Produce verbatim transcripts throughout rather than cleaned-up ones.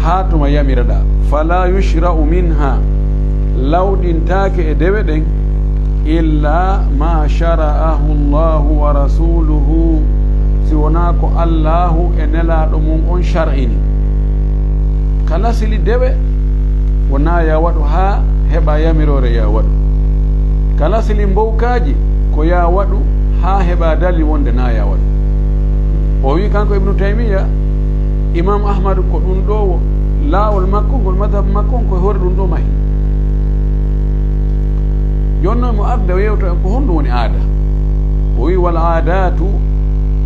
haa tuma yamiraɗaa. Falaa yushra'u minha, lawɗintaake e dewe ɗen, illa ma shara'ahu Allahu wa rasuluhu, si wonaa ko Allaahu e Nelaaɗo mun on shar'ini. Ka lasili dewe, wonaa yo a waɗu haa heɓaa yamiroore yo a waɗu. Ka lasili mbowkaaji, ko yo a waɗu haa heɓaa dalil wonde naa yo a waɗu. O wi'i kanko Ibnu Taymiya, Imam Ahmad ko ɗun ɗoo wo laawol makko ngol, madhab makko on ko e hoore ɗun ɗoo mahi. Jooni non mo arde o yewta en ko honɗun woni aada. O wi'i, "Wal aadatu,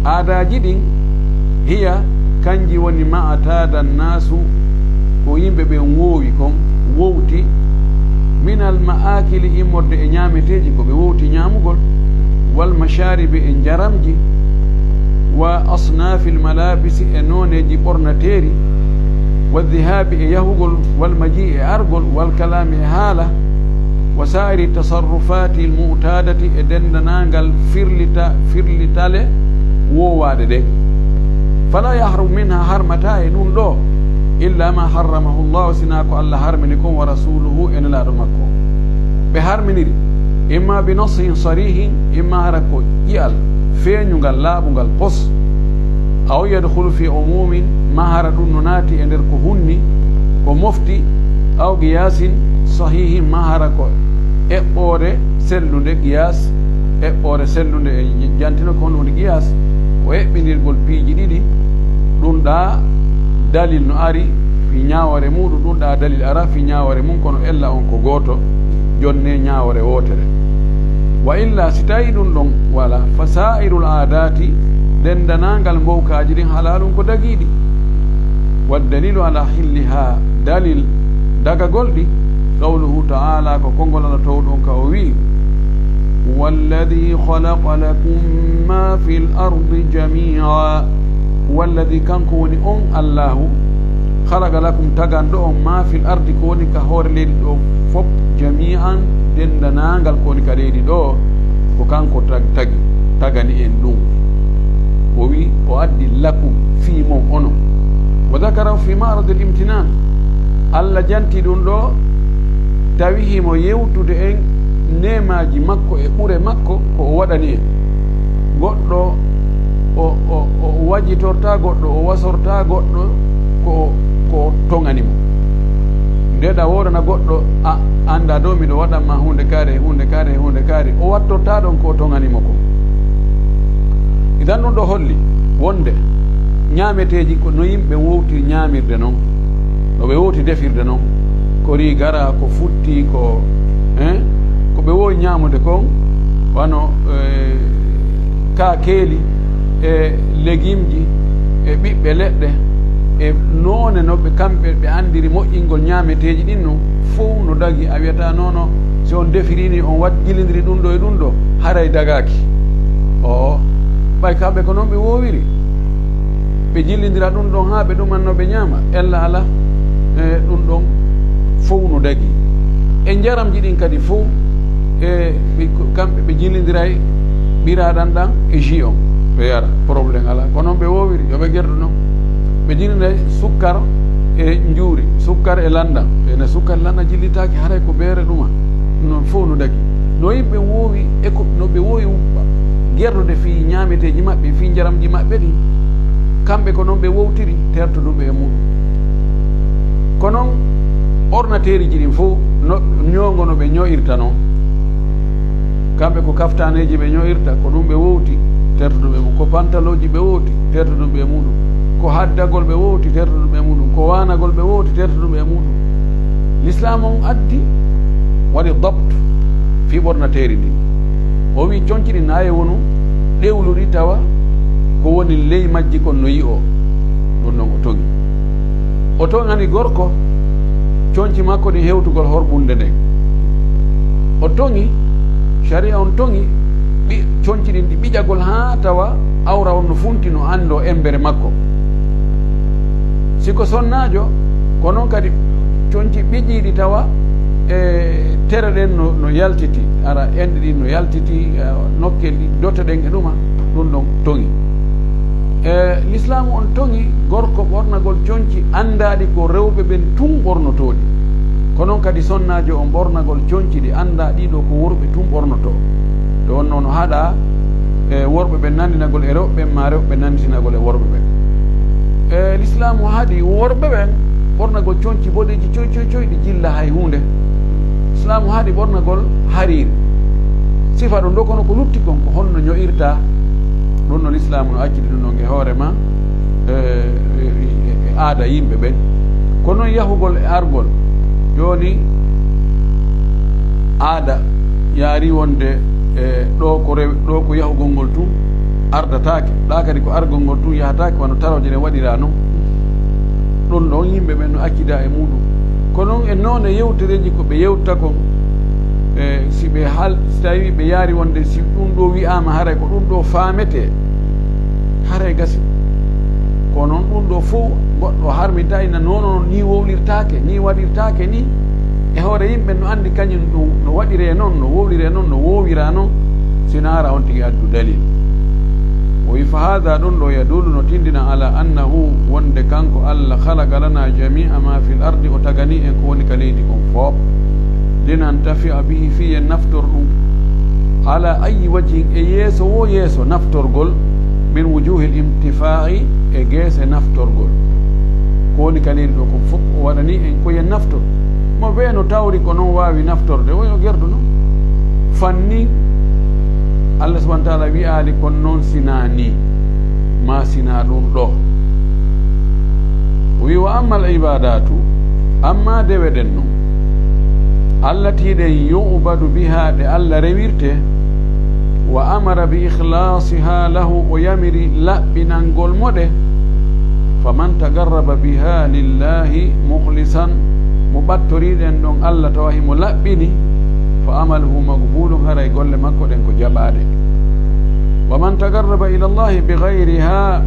aadaaji ɗin, hiya, kanji woni ma ataada annaasu, ko yimɓe ɓen woowi kon, wowti, minal ma'aakili, immorde e ñaameteeji ko ɓe wowti ñaamugol, wal mashaaribi, e njaramji, wa asnaafil malaabisi, e nooneeji ɓornateeri, wa dhihaabi, e yahugol, wal majii'i, e argol, wal kalaami, e haala, wa saa'iri tasarrufaati al mu'taadati, e denndanangal firlita-, firlitale woowaaɗe ɗen. Falaa yahrumu minha, harmataa e ɗun ɗoo, illaa maa harramahu Allaahu, sinaa ko Alla harmini kon, wa rasuuluhu, e Nelaaɗo makko on. Ɓe harminiri, imma bi nassin sariihin, imma hara ko ƴi'al feeñungal, laaɓungal, pos, aw yadkhulu fi umumin, maa hara ɗun no naati e nder ko hunni, ko mofti, aw qiyaasin sahiihin, maa hara ko eɓɓoore sellunde, qiyaas, eɓɓoore sellunde, e jantina ko honɗun woni qiyaas, ko eɓɓindirgol piiji ɗiɗi, ɗun ɗaa dalil no ari fii ñaawoore muuɗun, ɗun ɗaa dalil araa fii ñaawoore mun, kono ella on ko gooto, jonnee ñaawoore wootere. Wa illaa, si tawii ɗun ɗon walaa, fa saa'irul aadaati, denndanangal mbowkaaji ɗin, halaalun, ko dagiiɗi. Wa daliilu alaa hillihaa, dalil dagagol ɗi, qawluhu ta'aalaa, ko konngol Alla toowɗo on ka o wi'i, "Huwa alladhii khalaqa lakum maa fil ardi jamii'an." Huwa alladhii, kanko woni on Allaahu, khalaqa lakum, taganɗo on, maa fil ardi, ko woni ka hoore leydi ɗoo fow, jamii'an, denndanangal ko woni ka leydi ɗoo, ko kanko tag-, tagi, tagani en ɗun. O wi'i, o addi lakum, fii mon onon. Wa dhakarahu fii ma'radil imtinaan. Alla janti ɗun ɗoo, tawi himo yewtude en neemaaji makko e ɓure makko ko o waɗani en. Goɗɗo o, o, o wajitortaa, goɗɗo o wasortaa, goɗɗo ko, ko o toŋani mo. Nde ɗa woodana goɗɗo, a anndaa dow miɗo waɗan ma huunde kaari e huunde kaari e huunde kaari, o wattortaa ɗon ko o toŋani mo kon. Idan ɗun ɗoo holli wonde ñaameteeji ko no yimɓe wowtiri ñaamirde non, no ɓe wowti defirde non, ko rii gara, ko futti, ko, eh, ko ɓe woowi ñaamude kon, wano, eh, kaakeeli, e legimji, e ɓiɓɓe leɗɗe, e noone no ɓe kamɓe ɓe anndiri moƴƴingol ñaameteeji ɗin non, fow no dagi. A wi'ataa, "Non, non, si on defirii nii, on waɗ-, jillindiri ɗun ɗoo e ɗun ɗoo, haray dagaaki." Oo, ɓay kamɓe ko non ɓe woowiri. Ɓe jillindira ɗun ɗon haa ɓe ɗuman no ɓe ñaama, ella alaa, e, ɗun ɗon fow no dagii. E njaramji ɗin kadi fow, e, ɓe, kamɓe ɓe jillindiray ɓiraaɗan ɗan e jus on, ɓe yara, problème alaa. Ko non ɓe woowiri, yo ɓe gerdu non. Ɓe jillindiray sukkar e njuuri, sukkar e lanɗan. Ɓe na sukkar e lanɗan jillitaaki, haray ko beere ɗuma. Ɗun ɗon fow no dagii. No yimɓe woowi e ko, no ɓe woowi gerdude fii ñaameteeji maɓɓe, fii njaramji maɓɓe ɗin, kamɓe ko non ɓe wowtiri, tertuduɓe e muɗum. Ko non ornateeriji ɗin fow, no, ñoongo no ɓe ño'irta non. Kamɓe ko kaftaaneeji ɓe ño'irta, ko ɗum ɓe wowti, tertuduɓe e muɗum. Ko pantalooji ɓe wowti, tertuduɓe e muɗum. Ko haddagol ɓe wowti, tertuduɓe e muɗum. Ko waanagol ɓe wowti, tertuduɓe e muɗum. Lislaam on addi, waɗi dabt fii ɓornateeri ndin. O wi'i, conci ɗin na e wonu ɗewluɗi tawa ko woni ley majji kon no yi'oo. Ɗun non o toŋi. O toŋani gorko conci makko ɗin hewtugol horɓunde nden. O toŋi, sharia on toŋi, ɓi-, conci ɗin ɗi ɓiƴagol haa tawa awra on no funti, no anndoo embere makko. Si ko sonnaajo, ko non kadi conci ɓiƴiiɗi tawa e tere ɗen no, no yaltiti, hara enɗe ɗin no yaltiti, eh, nokkel ɗin, dote ɗen e ɗuma, ɗun ɗon toŋi. E, Lislaamu on toŋi gorko ɓornagol conci anndaaɗi ko rewɓe ɓen tun ɓornotoo ɗi. Ko non kadi sonnaajo on ɓornagol conci ɗi anndaa ɗii ɗoo ko worɓe tun ɓornotoo. Ɗo on no haɗaa, e, worɓe ɓen nanndinagol e rewɓe ɓen, maa rewɓe ɓen nannditinagol e worɓe ɓen. E, Lislaamu haɗi worɓe ɓen ɓornagol conci boɗeeji coy, coy, coy, ɗi jilla hay huunde. Lislaamu haɗi ɓornagol hariiri. Sifa ɗum ɗoo, kono ko lutti kon, ko honno ño'irta. Ɗum no Lislaamu no accidi ɗum ɗon e hoore maa, e, e, e, e aada yimɓe ɓen. Ko non yahugol e argol. Jooni, aada yaari wonde, e, ɗoo ko rew-, ɗoo ko yahugol ngol tun ardataake. Ɗaa kadi ko argol ngol tun yahataake, wano tarooje ɗen waɗira non. Ɗum ɗon yimɓe ɓen no accida e muɗum. Ko non e noone yewtereeji ko ɓe yewta kon, e, si ɓe hal-, si tawi ɓe yaari wonde si ɗum ɗoo wi'aama haray ko ɗum ɗoo faametee, haray gasi. Ko non ɗum ɗoo fow goɗɗo harminta ina noon, non nii wowlirtaake, nii waɗirtaake nii. E hoore yimɓe no anndi kañum ɗum no waɗiree non, no wowliree non, no woowira non, si na hara on tigi addu dalil. O wi, "Fa haadha ɗum ɗoo yadullu no tindina ala annahu wonde kanko Allah khalaqa lana jami'a ma fil ardi o tagani en ko woni ka leydi kon fof. Linantafi'a bihi fii en naftor ɗum. Ala ayyi wajhin e yeeso wo yeeso naftorgol min wujuhil intifa'i e geese naftorgol." Ko woni ka leydi ɗoo kon fof o waɗani en ko yen naftor. Mo wee no tawri ko non waawi naftorde, woyo gerdo non. Fannin Allah subhanahu wa ta'ala wi'aali kon non sinaa nii, maa sinaa ɗum ɗoo. O wi, "Wa ammal ibadatu, amma dewe ɗen non, allati ɗen yu'badu biha ɗe Allah rewirte, wa amara bi ikhlasiha lahu o yamiri laɓɓinangol mo ɗe, faman tagarraba biha lillahi mukhlisan, mo ɓattori ɗen ɗon Allah tawa himo laɓɓini, fa amaluhu maqbulun, haray golle makko ɗen ko jaɓaaɗe. Wa man tagarraba ila Allahi bi ghayriha,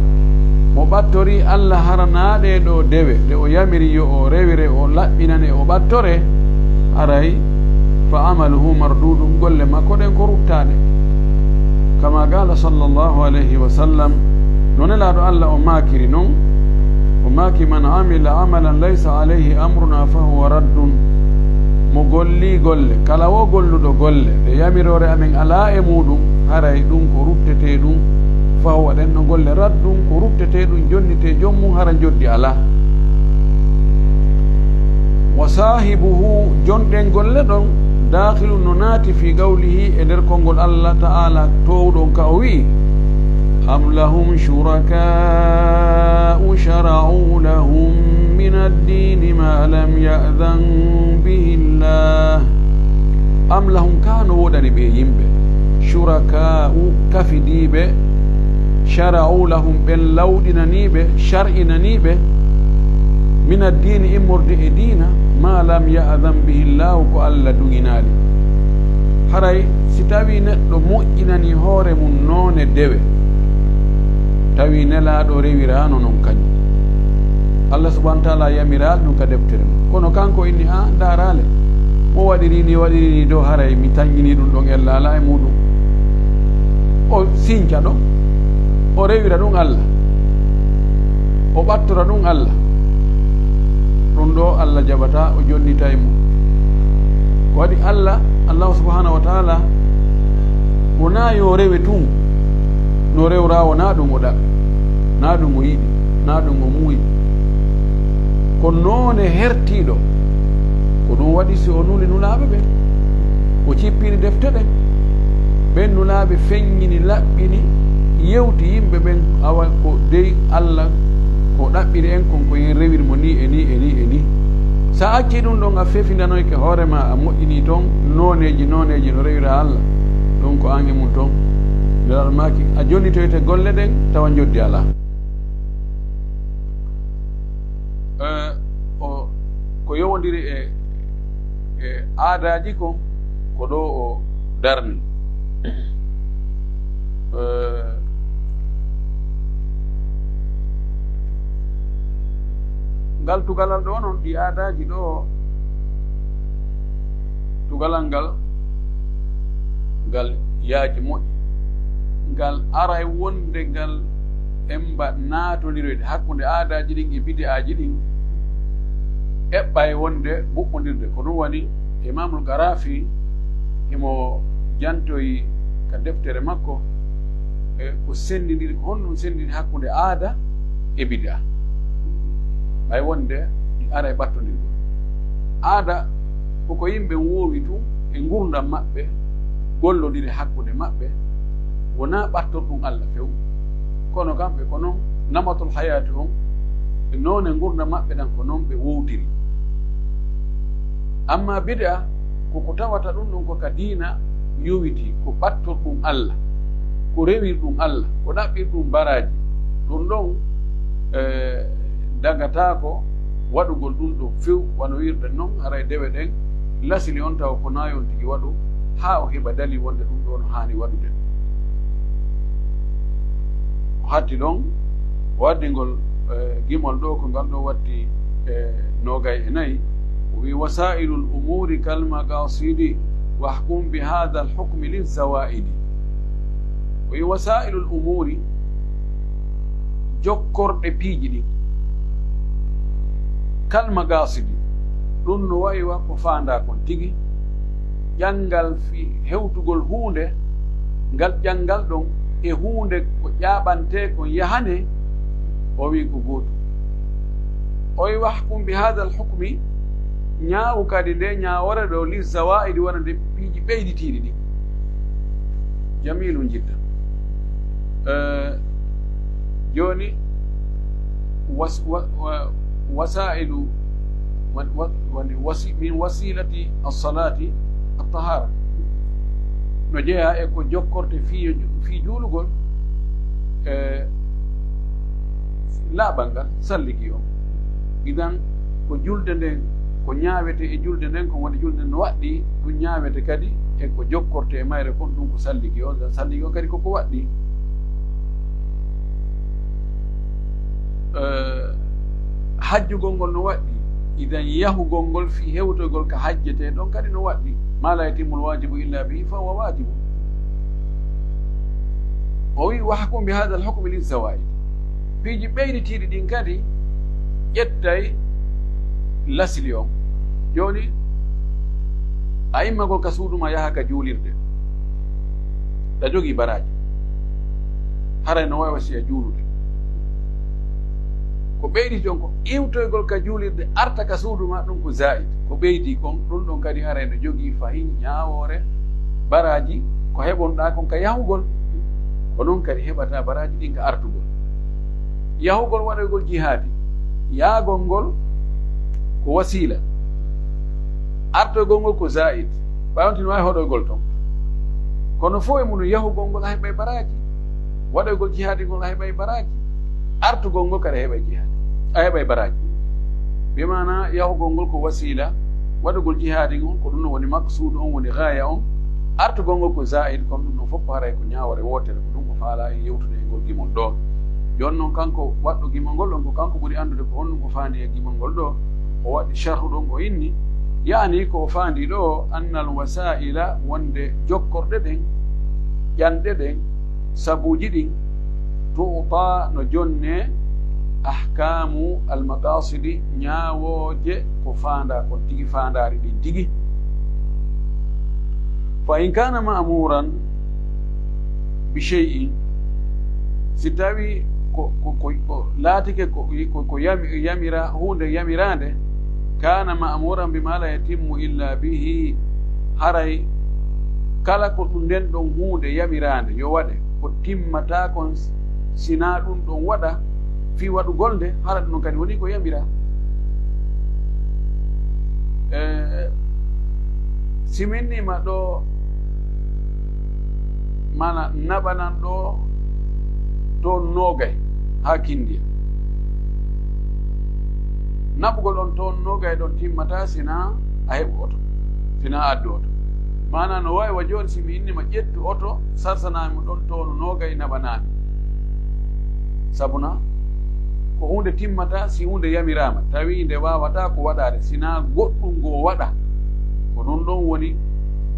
mo ɓattori Allah hara naa ɗee ɗoo dewe, ɗe o yamiri yo o rewire, o laɓɓinane, o ɓattore, haray fa amaluhu mardudun, golle makko ɗen ko ruttaaɗe." Kama qala sallallahu alayhi wa sallam, no Nelaaɗo Allah o maakiri non, o maaki, "Man amila amalan laysa alayhi amruna fa huwa raddun." Mo golli golle, kala wo golluɗo golle, ɗe yamiroore amen alaa e muuɗum, haray ɗum ko ruttetee ɗum, fa huwa ɗen no golle raddun, ko ruttetee ɗum, jonnitee joom mum, hara njoddi alaa. Wa saahibuhu, jonɗen golle ɗon, daakhilun no naati fi qawlihi e nder konngol Allah ta'ala toowɗon ka o wi'i, "Am lahum shuraka'u shara'u lahum min ad-dini ma lam ya'dhan bihi Allah." Am lahum, kaa no woodani ɓe yimɓe, shuraka'u, kafidiiɓe, shara'u lahum, ɓen lawɗinaniiɓe, shar'inaniiɓe, min ad-diini, immorde e diina, ma lam ya'dhan bihi Allahu, ko Allah duŋinaali. Haray si tawii neɗɗo moƴƴinanii hoore mum noone dewe, tawi Nelaaɗo rewiraano non kañum, Allah subhanahu wa ta'ala yamiraali ɗum ka deftere mum, kono kanko inni, "A ndaaraale, mo waɗiri ni, waɗiri ni, do haray mi taññinii ɗum ɗon, ella alaa e muuɗum." O sinca ɗon, o rewira ɗum Allah, o ɓattora ɗum Allah. Ɗum ɗo Allah jaɓataa, o jonnitay mo. Ko waɗi Allah, Allahu subhanahu wa ta'ala, wonaa yo rewe tun, no rewra wonaa ɗum o ɗaɓɓi, naa ɗum o yiɗi, naa ɗum o muuyi. Ko noone hertiiɗo. Ko ɗum waɗi si o nuli nulaaɓe ɓen, o cippini defte ɗen, ɓen nulaaɓe feññini, laɓɓini, yewti yimɓe ɓen, awa ko dey Allah ko ɗaɓɓiri en kon, ko yen rewir mo nii e nii e nii e nii. Sa accii ɗum ɗon, a fefindanoyke hoore ma, a moƴƴinii ton nooneeji nooneeji no rewira Allah. Ɗum ko an e mum ton. Nelaaɗo maaki, a jonnitoyte golle ɗen, tawa njoddi alaa. Eh, o, ko yowondiri e, e aadaaji kon, ko ɗo o darni. Eh, ngal tugalal ɗo non, ɗi aadaaji ɗo, tugalal ngal, ngal yaaji moƴƴi. Ngal aray wonde ngal en mba naatoniroyde hakkunde aadaaji ɗin e bidi'aaji ɗin, eɓɓay wonde ɓuɓɓondirde. Ko ɗum woni Imaamul Garaafi himo jantoyi ka deftere makko, e ko senndindiri, ko honɗum senndindiri hakkunde aada e bidi'a. Ɓay wonde ɗi aray ɓattondirgol. Aada ko ko yimɓe woowi tun e ngurndan maɓɓe, gollondiri hakkunde maɓɓe, wonaa ɓattorɗum Alla few, kono kamɓe ko non, namatul hayaati on, e noone ngurndan maɓɓe ɗan ko non ɓe wowtiri. Amma bid'a, ko ko tawata ɗum ɗon ko ka diina yowitii, ko ɓattorɗum Alla, ko rewirɗum Alla, ko ɗaɓɓirɗum baraaji, ɗum ɗon, eh, dagataako waɗugol ɗum ɗon few, wano wi'irɗen non, haray dewe ɗen lasili on tawa ko naa yo on tigi waɗu, haa o heɓa dalil wonde ɗum ɗoo no haani waɗude. O hatti ɗon, o addi ngol, eh, gimol ɗoo, ko ngal ɗoo watti, eh, noogay e nayi. O wi'i, "Wasaa'ilul umuuri kal maqaasidi, wahkum bi haadhal hukmi liz zawaa'idi." O wi'i, "Wasaa'ilul umuuri, jokkorɗe piiji ɗin, kal maqaasidi, ɗum no wa'i wa ko faandaa kon tigi." Ƴanngal fii hewtugol huunde, ngal ƴanngal ɗon e huunde ko ƴaaɓantee kon yahanee, o wi'i ko gootum. O wi'i, "Wahkum bi haadhal hukmi, ñaawu kadi nde ñaawoore ɗoo, li zawaa'idi, wonande piiji ɓeyditiiɗi ɗin." Jamiilun jiddan. Eh, jooni, was-, wa-, wa-, wasaa'ilu, wa-, wa-, woni wasi-, min wasiilati as-salaati at-tahaara. No jeyaa e ko jokkorte fii, fii juulugol, eh, laaɓal ngal, salligi on. Idan, ko julde nden, ko ñaawete e julde nden, ko woni julde nden no waɗɗii, ɗum ñaawete kadi e ko jokkorte e mayre kon, ɗum ko salligi on. Idan, salligi on kadi ko ko waɗɗii. Eh, hajjugol ngol no waɗɗii. Idan, yahugol ngol fii hewtoygol ka hajjetee ɗon kadi no waɗɗii. "Ma la yatimmul waajibu illa bihi fa huwa waajibun." O wi'i, "Wahkum bi haadhal hukmi liz zawaa'id." Piiji ɓeyditiiɗi ɗin kadi ƴettay lasli on. Jooni, a immagol ka suudu maa yaha ka juulirde, ɗa jogii baraaji. Haray no waawi wasiya juulude. Ko ɓeyditi on ko iwtoygol ka juulirde, arta ka suudu maa, ɗum ko zaa'id. Ko ɓeydii kon, ɗum ɗon kadi haray no jogii fahin ñaawoore baraaji ko heɓonɗaa kon ka yahugol. Ko non kadi heɓataa baraaji ɗin ka artugol. Yahugol waɗoygol jihaadi, yaagol ngol ko wasiila. Artoygol ngol ko zaa'id, ɓay on tino waawi hoɗoygol ton. Kono fow e mun, yahugol ngol a heɓay baraaji, waɗoygol jihaadi ngol a heɓay baraaji, artugol ngol kadi a heɓay jihaadi, a heɓay baraaji. Bi maanaa, yahugol ngol ko wasiila, waɗugol jihaadi ngol ko ɗum no woni maqsuudu on, woni gaaya on, artugol ngol ko zaa'id, kono ɗum ɗon fow haray ko ñaawoore wootere, ko ɗum ko faalaa en yewtude e ngol gimol ɗoo. Jooni non, kanko waɗɗo gimol ngol ɗon, ko kanko ɓuri anndude ko honɗum ko faandi e gimol ngol ɗoo. O waɗi sharhu ɗon, o inni, yaani ko o faandi ɗoo, annal wasaa'ila, wonde jokkorɗe ɗen, ƴanɗe ɗen, sabuuji ɗin, tu'ta, no jonnee, ahkaamu al-maqaasidi, ñaawooje ko faandaa kon tigi, faandaari ɗin tigi. Fa in kaana ma'muuran bi shay'in, si tawii ko, ko, ko, ko laatike ko, ko, ko yami-, yamira-, huunde yamiraande, kaana ma'muuran bimaa laa yatimmu illaa bihi, haray kala ko ɗum nden ɗon huunde yamiraande yo waɗe, ko timmataa kon sinaa ɗum ɗon waɗa fii waɗugol nde, hara ɗum ɗon kadi wonii ko yamiraa. Eh, si min nii ma ɗoo, maanaa naɓanan ɗoo ton noogay haa Kindiya. Naɓugol on ton noogay ɗon timmataa sinaa a heɓu oto, sinaa a addu oto. Maanaa no waawi wa jooni si mi inni ma ƴettu oto, sarsanaa mi ɗon ton noogay naɓanaa mi. Sabuna ko huunde timmataa si huunde yamiraama, tawi nde waawataa ko waɗaade, sinaa goɗɗum ngoo waɗa. Ko ɗum ɗon woni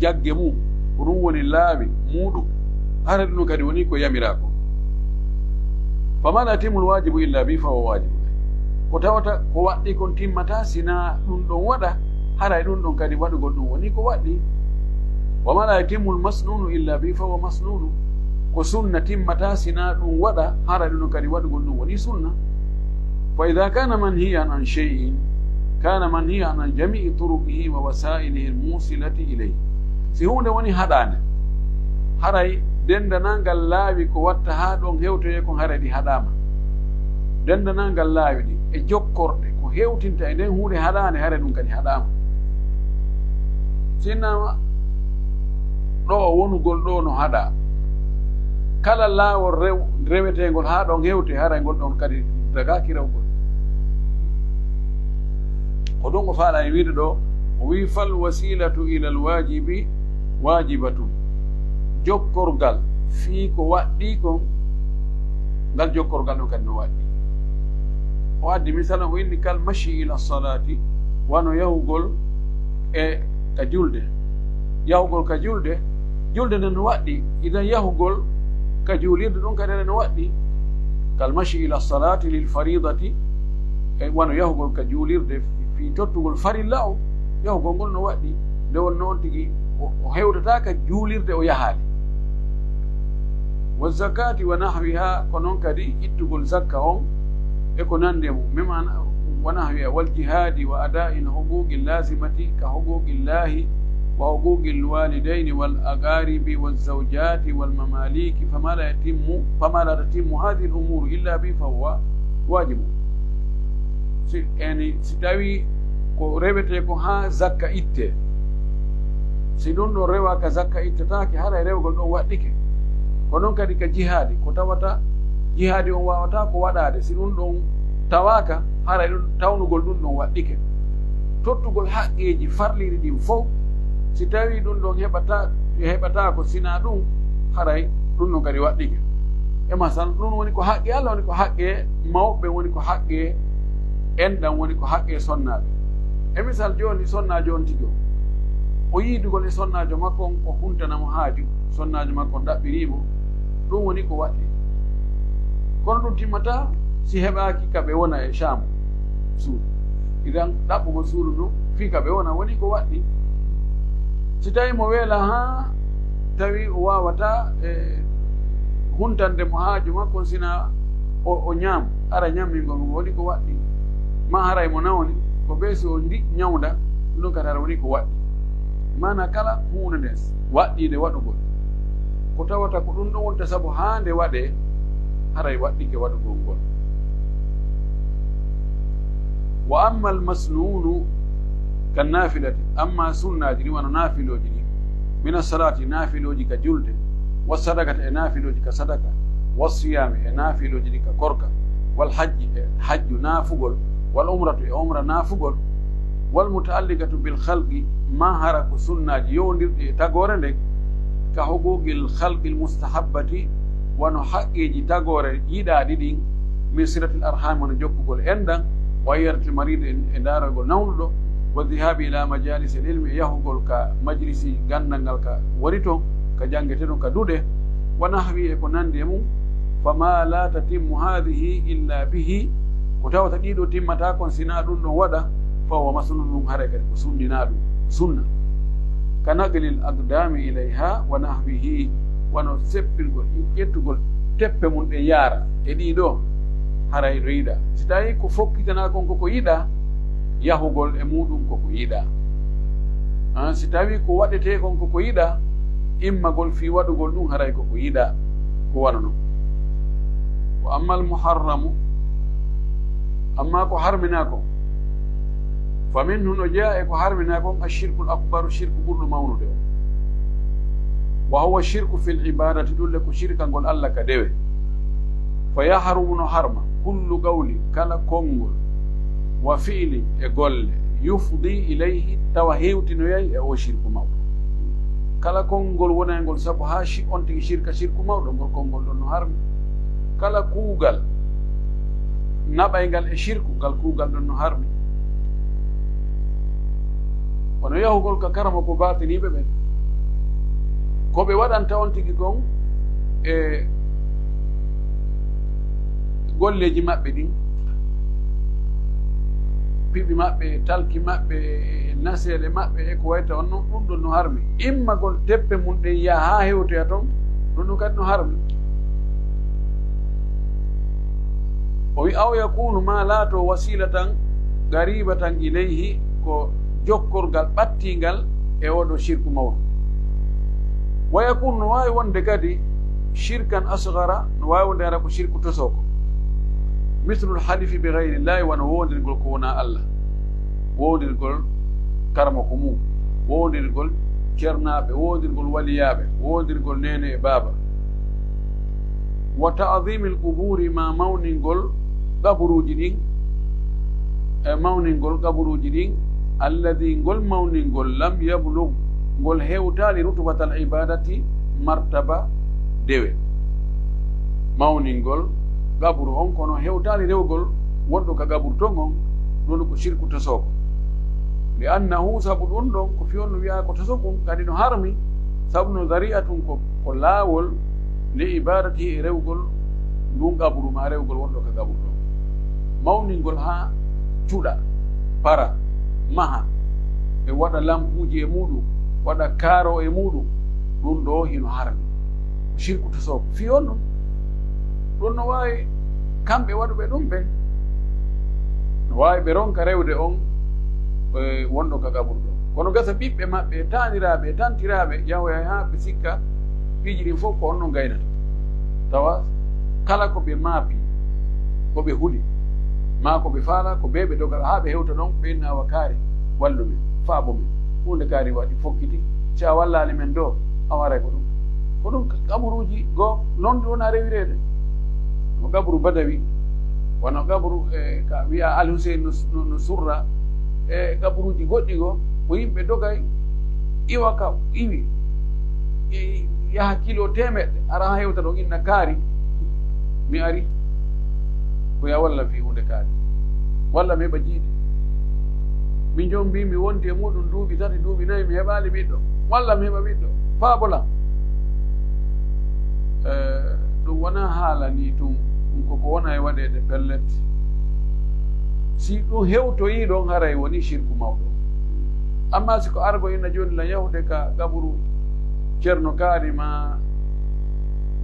jagge mum, ko ɗum woni laawi muuɗum. Hara ɗum kadi woni ko yamiraa kon. Fama la yatimmu lwajibu illa bihi fahuwa wajibu. Ko tawata ko waɗɗii kon timmataa sinaa ɗun ɗon waɗa, haray ɗun ɗon kadi waɗugol ɗun wonii ko waɗɗii. Wama la yatimmu lmasnunu illa bihi fahuwa masnunu. Ko sunna timmataa sinaa ɗun waɗa, haray ɗun ɗon kadi waɗugol ɗun wonii sunna. Fa idha kana manhiyan an shay'in, kana manhiyan an jami'i turuqihi wa wasailihi lmusilati ilayhi. Si huunde wonii haɗaande, haray denndanangal laawi ko watta haa ɗon hewtoyee kon haray ɗi haɗaama. Denndanangal laawi ɗin e jokkorɗe ko hewtinta e nden huunde haɗaande haray ɗun kadi haɗaama. Si innama ɗoo wonugol ɗoo no haɗaa, kala laawol rew-, reweteengol haa ɗon hewtoyee haray ngol ɗon kadi dagaaki rewgol. Ko ɗun o faalaa e wiide ɗoo, o wi'i, "Fal wasilatu ila lwajibi wajibatun." Jokkorgal fii ko waɗɗii kon, ngal jokkorgal ɗon kadi no waɗɗii. O addi misalan, o inni, "Kal mashi ila salati," wano yahugol e ka julde. Yahugol ka julde, julde nden no waɗɗii. Idan yahugol ka juulirde ɗun kadi no waɗɗii. Kal mashi ila salati lil faridati, e wano yahugol ka juulirde fii tottugol farilla on, yahugol ngol no waɗɗii. Nde wonno on tigi o, o hewtataa ka juulirde o yahaali. Wa zakati wa nahwiha, ko non kadi ittugol zakka on e ko nandi e mun. Mimma wa nahwiha, wal jihadi wa ada'il huquqi lazimati ka huquqillahi wa huquqil walidayni wal aqaribi waz zawjati wal mamaliki, fama la yatimmu, fama la tatimmu hadhihi al umuru illa bihi fahuwa wajibu. Si, yani, si tawii ko rewetee ko haa zakka ittee, si ɗun ɗon rewaa ka zakka ittataake, haray rewgol ɗon waɗɗike. Ko non kadi ka jihaadi, ko tawata jihaadi on waawataa ko waɗaade, si ɗun ɗon tawaaka, haray ɗun, tawnugol ɗun ɗon waɗɗike. Tottugol haqqeeji farliri ɗin fow, si tawii ɗun ɗon heɓata-, heɓataako, sinaa ɗun, haray ɗun ɗon kadi waɗɗike. E masal, ɗun woni ko haqqe Alla, woni ko haqqe mawɓe, woni ko haqqe enɗan, woni ko haqqe sonnaaɓe. E misal jooni, sonnaajo on tigi on, o yiidugol e sonnaajo makko on, o huntana mo haaju, sonnaajo makko on ɗaɓɓirii mo, ɗun woni ko waɗɗii. Kono ɗun timmataa si heɓaaki ka ɓe wona e caamu suudu. Idan ɗaɓɓugol suudu ndun fii ka ɓe wona woni ko waɗɗii. Si tawii mo weelaa haa tawi o waawataa, e, huntande mo haaju makko on, sinaa o, o ñaam, hara ñammingol mo woni ko waɗɗii. Maa haray mo nawni, ko bee si o ndi ñawnda, ɗun kadi hara woni ko waɗɗii. Maanaa kala huunde nden waɗɗii nde waɗugol, ko tawata ko ɗun ɗon wonta sabu haa nde waɗee, haray waɗɗike waɗugol ngol. Wa amma al masnunu kan nafilati, amma sunnaaji ɗin wano naafilooji ɗin, mina salaati, naafilooji ka julde, wa sadakati, e naafilooji ka sadaka, wa siyaami, e naafilooji ɗin ka korka, wal hajji, e hajju naafugol, wal umratu, e umra naafugol, wal muta'alliqatu bil khalqi, maa hara ko sunnaaji yowondirɗi e tagoore nden, ka huquqil khalqil mustahabbati, wano haqqeeji tagoore yiɗaaɗi ɗin, min silatil arhami, wano jokkugol enɗan, wa iyadatil maridi, e, e ndaaragol nawnuɗo, wa dhihabi ila majalisil ilmi, e yahugol ka majlisi ganndal ngal ka woni ton, ka janngetee ton ka duɗe, wa nahwi, e ko nanndi e mun, fama la tatimmu hadhihi illa bihi, ko tawata ɗii ɗoo timmataa kon sinaa ɗun ɗon waɗa, fa huwa masnun, ɗun haray kadi ko sunninaa ɗun, sunna. Ka naqlil aqdami ilayha wa nahwihi, wano seppirgol, ƴettugol teppe mun ɗen yaara e ɗii ɗoo, haray no yiɗaa. Si tawii ko fokkitanaa kon ko ko yiɗaa, yahugol e muɗum ko ko yiɗaa. Ah, si tawii ko waɗetee kon ko ko yiɗaa, immagol fii waɗugol ɗun haray ko ko yiɗaa, ko wano non. Wa ammal muharramu, amma ko harminaa kon, fa minhu, no jeyaa e ko harminaa kon, ashirkul akbaru, shirku ɓurɗo mawnude on. Wa huwa shirku fil ibadati, ɗun le ko shirkangol Alla ka dewe. Fa yahrumu, no harma, kullu qawli, kala konngol, wa fi'li, e golle, yufdi ilayhi, tawa hewtinoyay e o shirku mawɗo. Kala konngol wonayngol sabu haa shi-, on tigi shirka shirku mawɗo, ngol konngol ɗon no harmi. Kala kuugal naɓayngal e shirku, ngal kuugal ɗon no harmi. Wano yahugol ka karamoko baatiniiɓe ɓen. Ko ɓe waɗanta on tigi kon e golleeji maɓɓe ɗin, piɓi maɓɓe, talki maɓɓe, e naseele maɓɓe, e ko wayta on non, ɗun ɗon no harmi. Immagol teppe mun ɗen yaha haa hewtoya ton, ɗun ɗon kadi no harmi. O wi'i, "Aw yakunu, maa laato, wasilatan qaribatan ilayhi, ko jokkorgal ɓattingal e oo ɗoo shirku mawɗo." Wa yakunu, no waawi wonde kadi shirkan asghara, no waawi wonde hara ko shirku tosoo ko. Mislul halifi bi ghayrillahi, wano woondirgol ko wonaa Allah. Woondirgol karamoko mum, woondirgol cernaaɓe, woondirgol waliyaaɓe, woondirgol neene e baaba. Wa ta'zimil quburi, ma mawningol qaburuuji ɗin, e mawningol qaburuuji ɗin, alladhi, ngol mawningol, lam yablugh, ngol hewtaali rutubatal ibadati, martaba dewe. Mawningol qaburu on, kono hewtaali rewgol wonɗo ka qaburu ton on, ɗun ko shirku tosoo ko. Li annahu, sabu ɗun ɗon, ko fii on no wi'aa ko tosoo kun, kadi no harmi, sabu no zari'atun ko, ko laawol, li ibadati, e rewgol ndun qaburu, maa rewgol wonɗo ka qaburu ɗon. Mawningol haa cuɗa, para, maha, e waɗa lampuuji e muuɗun, waɗa kaaro e muuɗun, ɗun ɗoo hino harmi. Ko shirku tosoo ko. Fii on ɗun, ɗun no waawi kamɓe waɗuɓe ɗun ɓen, no waawi ɓe ronka rewde on, e, wonɗo ka qaburu ɗon. Kono gasa ɓiɓɓe maɓɓe, e taaniraaɓe, e tantiraaɓe, yahoya haa ɓe sikka piiji ɗin fof ko on ɗon gaynata. Tawa kala ko ɓe maapi, ko ɓe huli, maa ko ɓe faala, ko ɓe ɓe doga haa ɓe hewta ɗon, ɓe inna awa kaari, wallu men, faabo men. Huunde kaari waɗi, fokkiti. Si a wallaali men ɗoo, a waray ko ɗun. Ko ɗun ka-, kaburuuji goo, non ɗi wona rewireede. No kaburu Badawi, wano kaburu, e, ka wi'a Al Hussein no, no, no surra, e kaburuuji goɗɗi goo, ko yimɓe dogay, iwa ka iwi, e, yaha kilo teemeɗɗe, ara haa hewta ɗon inna kaari, mi ari, ko ya walla fii huunde kaari, walla mi heɓa jiidi. Min jom mbii mi wondi e muuɗun duuɓi tati, duuɓi nayi, mi heɓaali ɓiɗɗo, walla mi heɓa ɓiɗɗo, faabo lan. Eh, ɗun wonaa haala nii tun, ɗun ko ko wona e waɗeede pellet. Si ɗun hewtoyii ɗon, haray wonii shirku mawɗo. Ammaa si ko argo inna jooni lan yahude ka qaburu Ceerno Kaari maa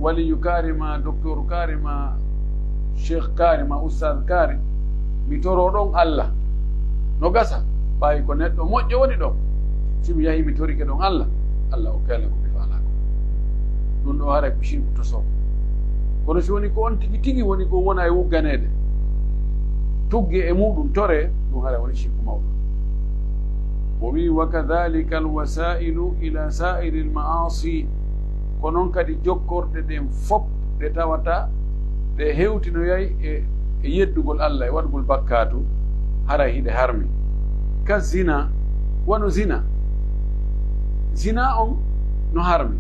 Waliyu Kaari maa Doktooru Kaari maa Sheikh Kaari maa Ustaaz Kaari, mi toroo ɗon Alla. No gasa, ɓay ko neɗɗo moƴƴo woni ɗon. Si mi yahii mi torike ɗon Alla, Alla okkay lan ko mi faalaa kon. Ɗun ɗoo haray ko shirku tosoo. Kono si woni ko on tigi tigi woni ko wona e wugganeede, tugge e muuɗun, toree, ɗun haray woni shirku mawɗo. O wi'i, "Wa kadhalika al-wasailu ila sa'iri al-ma'asi." Ko non kadi jokkorɗe ɗen fof ɗe tawata ɗe hewtinoyay e, e yeddugol Alla, e waɗugol bakkaatu, haray hiɗe harmi. Ka zina, wano zina. Zina on no harmi.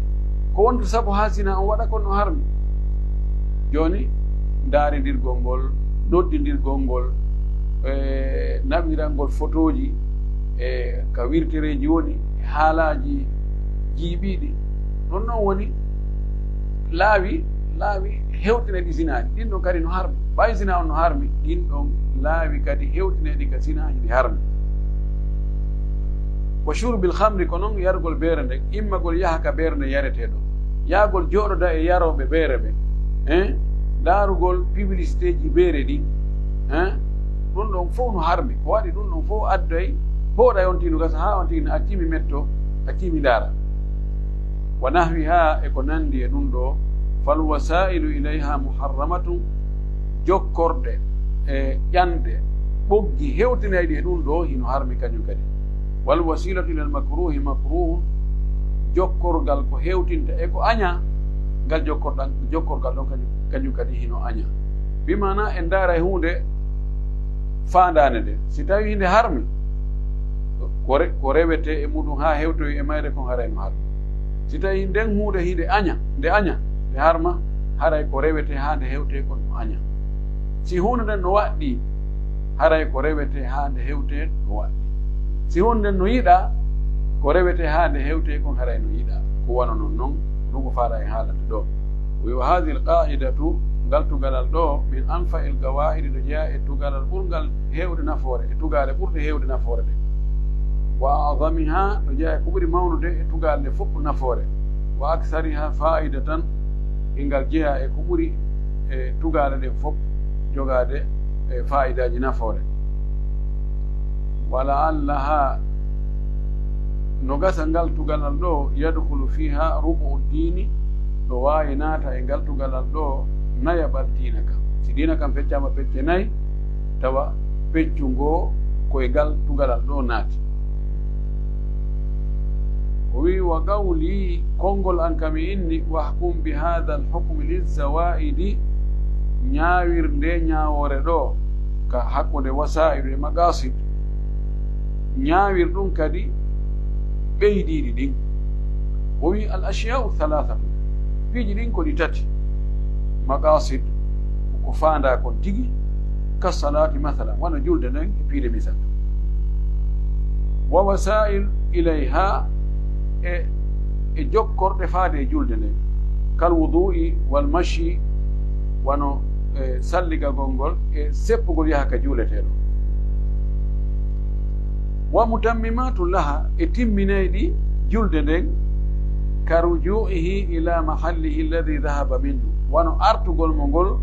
Ko wonta sabu haa zina on waɗa kon no harmi. Jooni, ndaarindirgol ngol, noddindirgol ngol, e naɓirangol fotooji, e ka wirtereeji woni, e haalaaji jiiɓiiɗi. Ɗon non woni laawi, laawi hewtinayɗi zinaaji. Ɗin ɗon kadi no harmi. Ɓay zina on no harmi, ɗin ɗon laawi kadi hewtinayɗi ka zinaaji ɗi harmi. Wa shurbil khamri, ko non yarugol beere nden, immagol yaha ka beere nden yaretee ɗon. Yaagol jooɗoda e yarooɓe beere ɓen. Hein? Ndaarugol publicitéji beere ɗin. Hein? Ɗun ɗon fow no harmi. Ko waɗi ɗun ɗon fow adday, pooɗay on tigi no gasa haa on tigi no accii mi metto, accii mi ndaara. Wa nahwiha e ko nandi e ɗun ɗoo, fal wasailu ilayha muharramatun, jokkorɗe e ƴanɗe, ɓoggi hewtinayɗi e ɗun ɗoo hino harmi kañun kadi. Wal wasilatu ilal makruhi makruhun, jokkorgal ko hewtinta e ko añaa, ngal jokkorɗan-, jokkorgal ɗon kañun, kañun kadi hino añaa. Bi maana en ndaara e huunde faandaande nde, si tawii nde harmi, ko re-, ko rewetee e muuɗun haa hewtoyi e mayre kon haray no harmi. Si tawii nden huunde hinde aña, nde aña, nde harma, haray ko rewetee haa nde hewtee kon no aña. Si huunde nden no waɗɗii, haray ko rewetee haa nde hewtee no waɗɗii. Si huunde nden no yiɗaa, ko rewetee haa nde hewtee kon haray no yiɗaa. Ko wano non non, ko ɗun o faalaa en haalande ɗoo. Wa hadhihi al-qa'idatu Ngal tugalal ɗoo, min anfa'il gawaa'idi, no jeyaa e tugalal ɓurngal heewde nafoore, e tugaale ɓurɗe heewde nafoore ɗe. Wa a'zamihaa, no jeyaa e ko ɓuri mawnude e tugaale ɗe fof nafoore. Wa aksarihaa faa'idatan, e ngal jeyaa e ko ɓuri e tugaale ɗen fof jogaade e faa'idaaji nafoore. Wa la'allahaa, no gasa ngal tugalal ɗoo, yadkhulu fiihaa rubu'u diini, no waawi naata e ngal tugalal ɗoo nayaɓal diina kan. Si diina kan feccaama pecce nay, tawa peccu ngoo ko e ngal tugalal ɗoo naati. O wi'i, "Wa qawli, konngol an kam e inni, wahkum bi haadha al-hukmi liz-zawaa'idi, ñaawir ndee ñaawoore ɗoo ka hakkunde wasaa'ilu e maqaasid, ñaawir ɗum kadi ɓeydiiɗi ɗin." O wi'i, "Al-ashyaa'u thalathatu, piiji ɗin ko ɗi tati, maqaasid, ko faandaa kon tigi, ka salaati, masalan, wano julde nden e piide misal, wa wasaa'il ilayhaa, e, e jokkorɗe faade e julde nden, kal wuduu'i wal mashi, wano, e, salligagol ngol e seppugol yaha ka juuleteeɗo. Wa mutammimaatu laha, e timminayɗi julde nden, ka rujuu'ihi ila mahallihi alladhi dhahaba minhu, wano artugol mo ngol,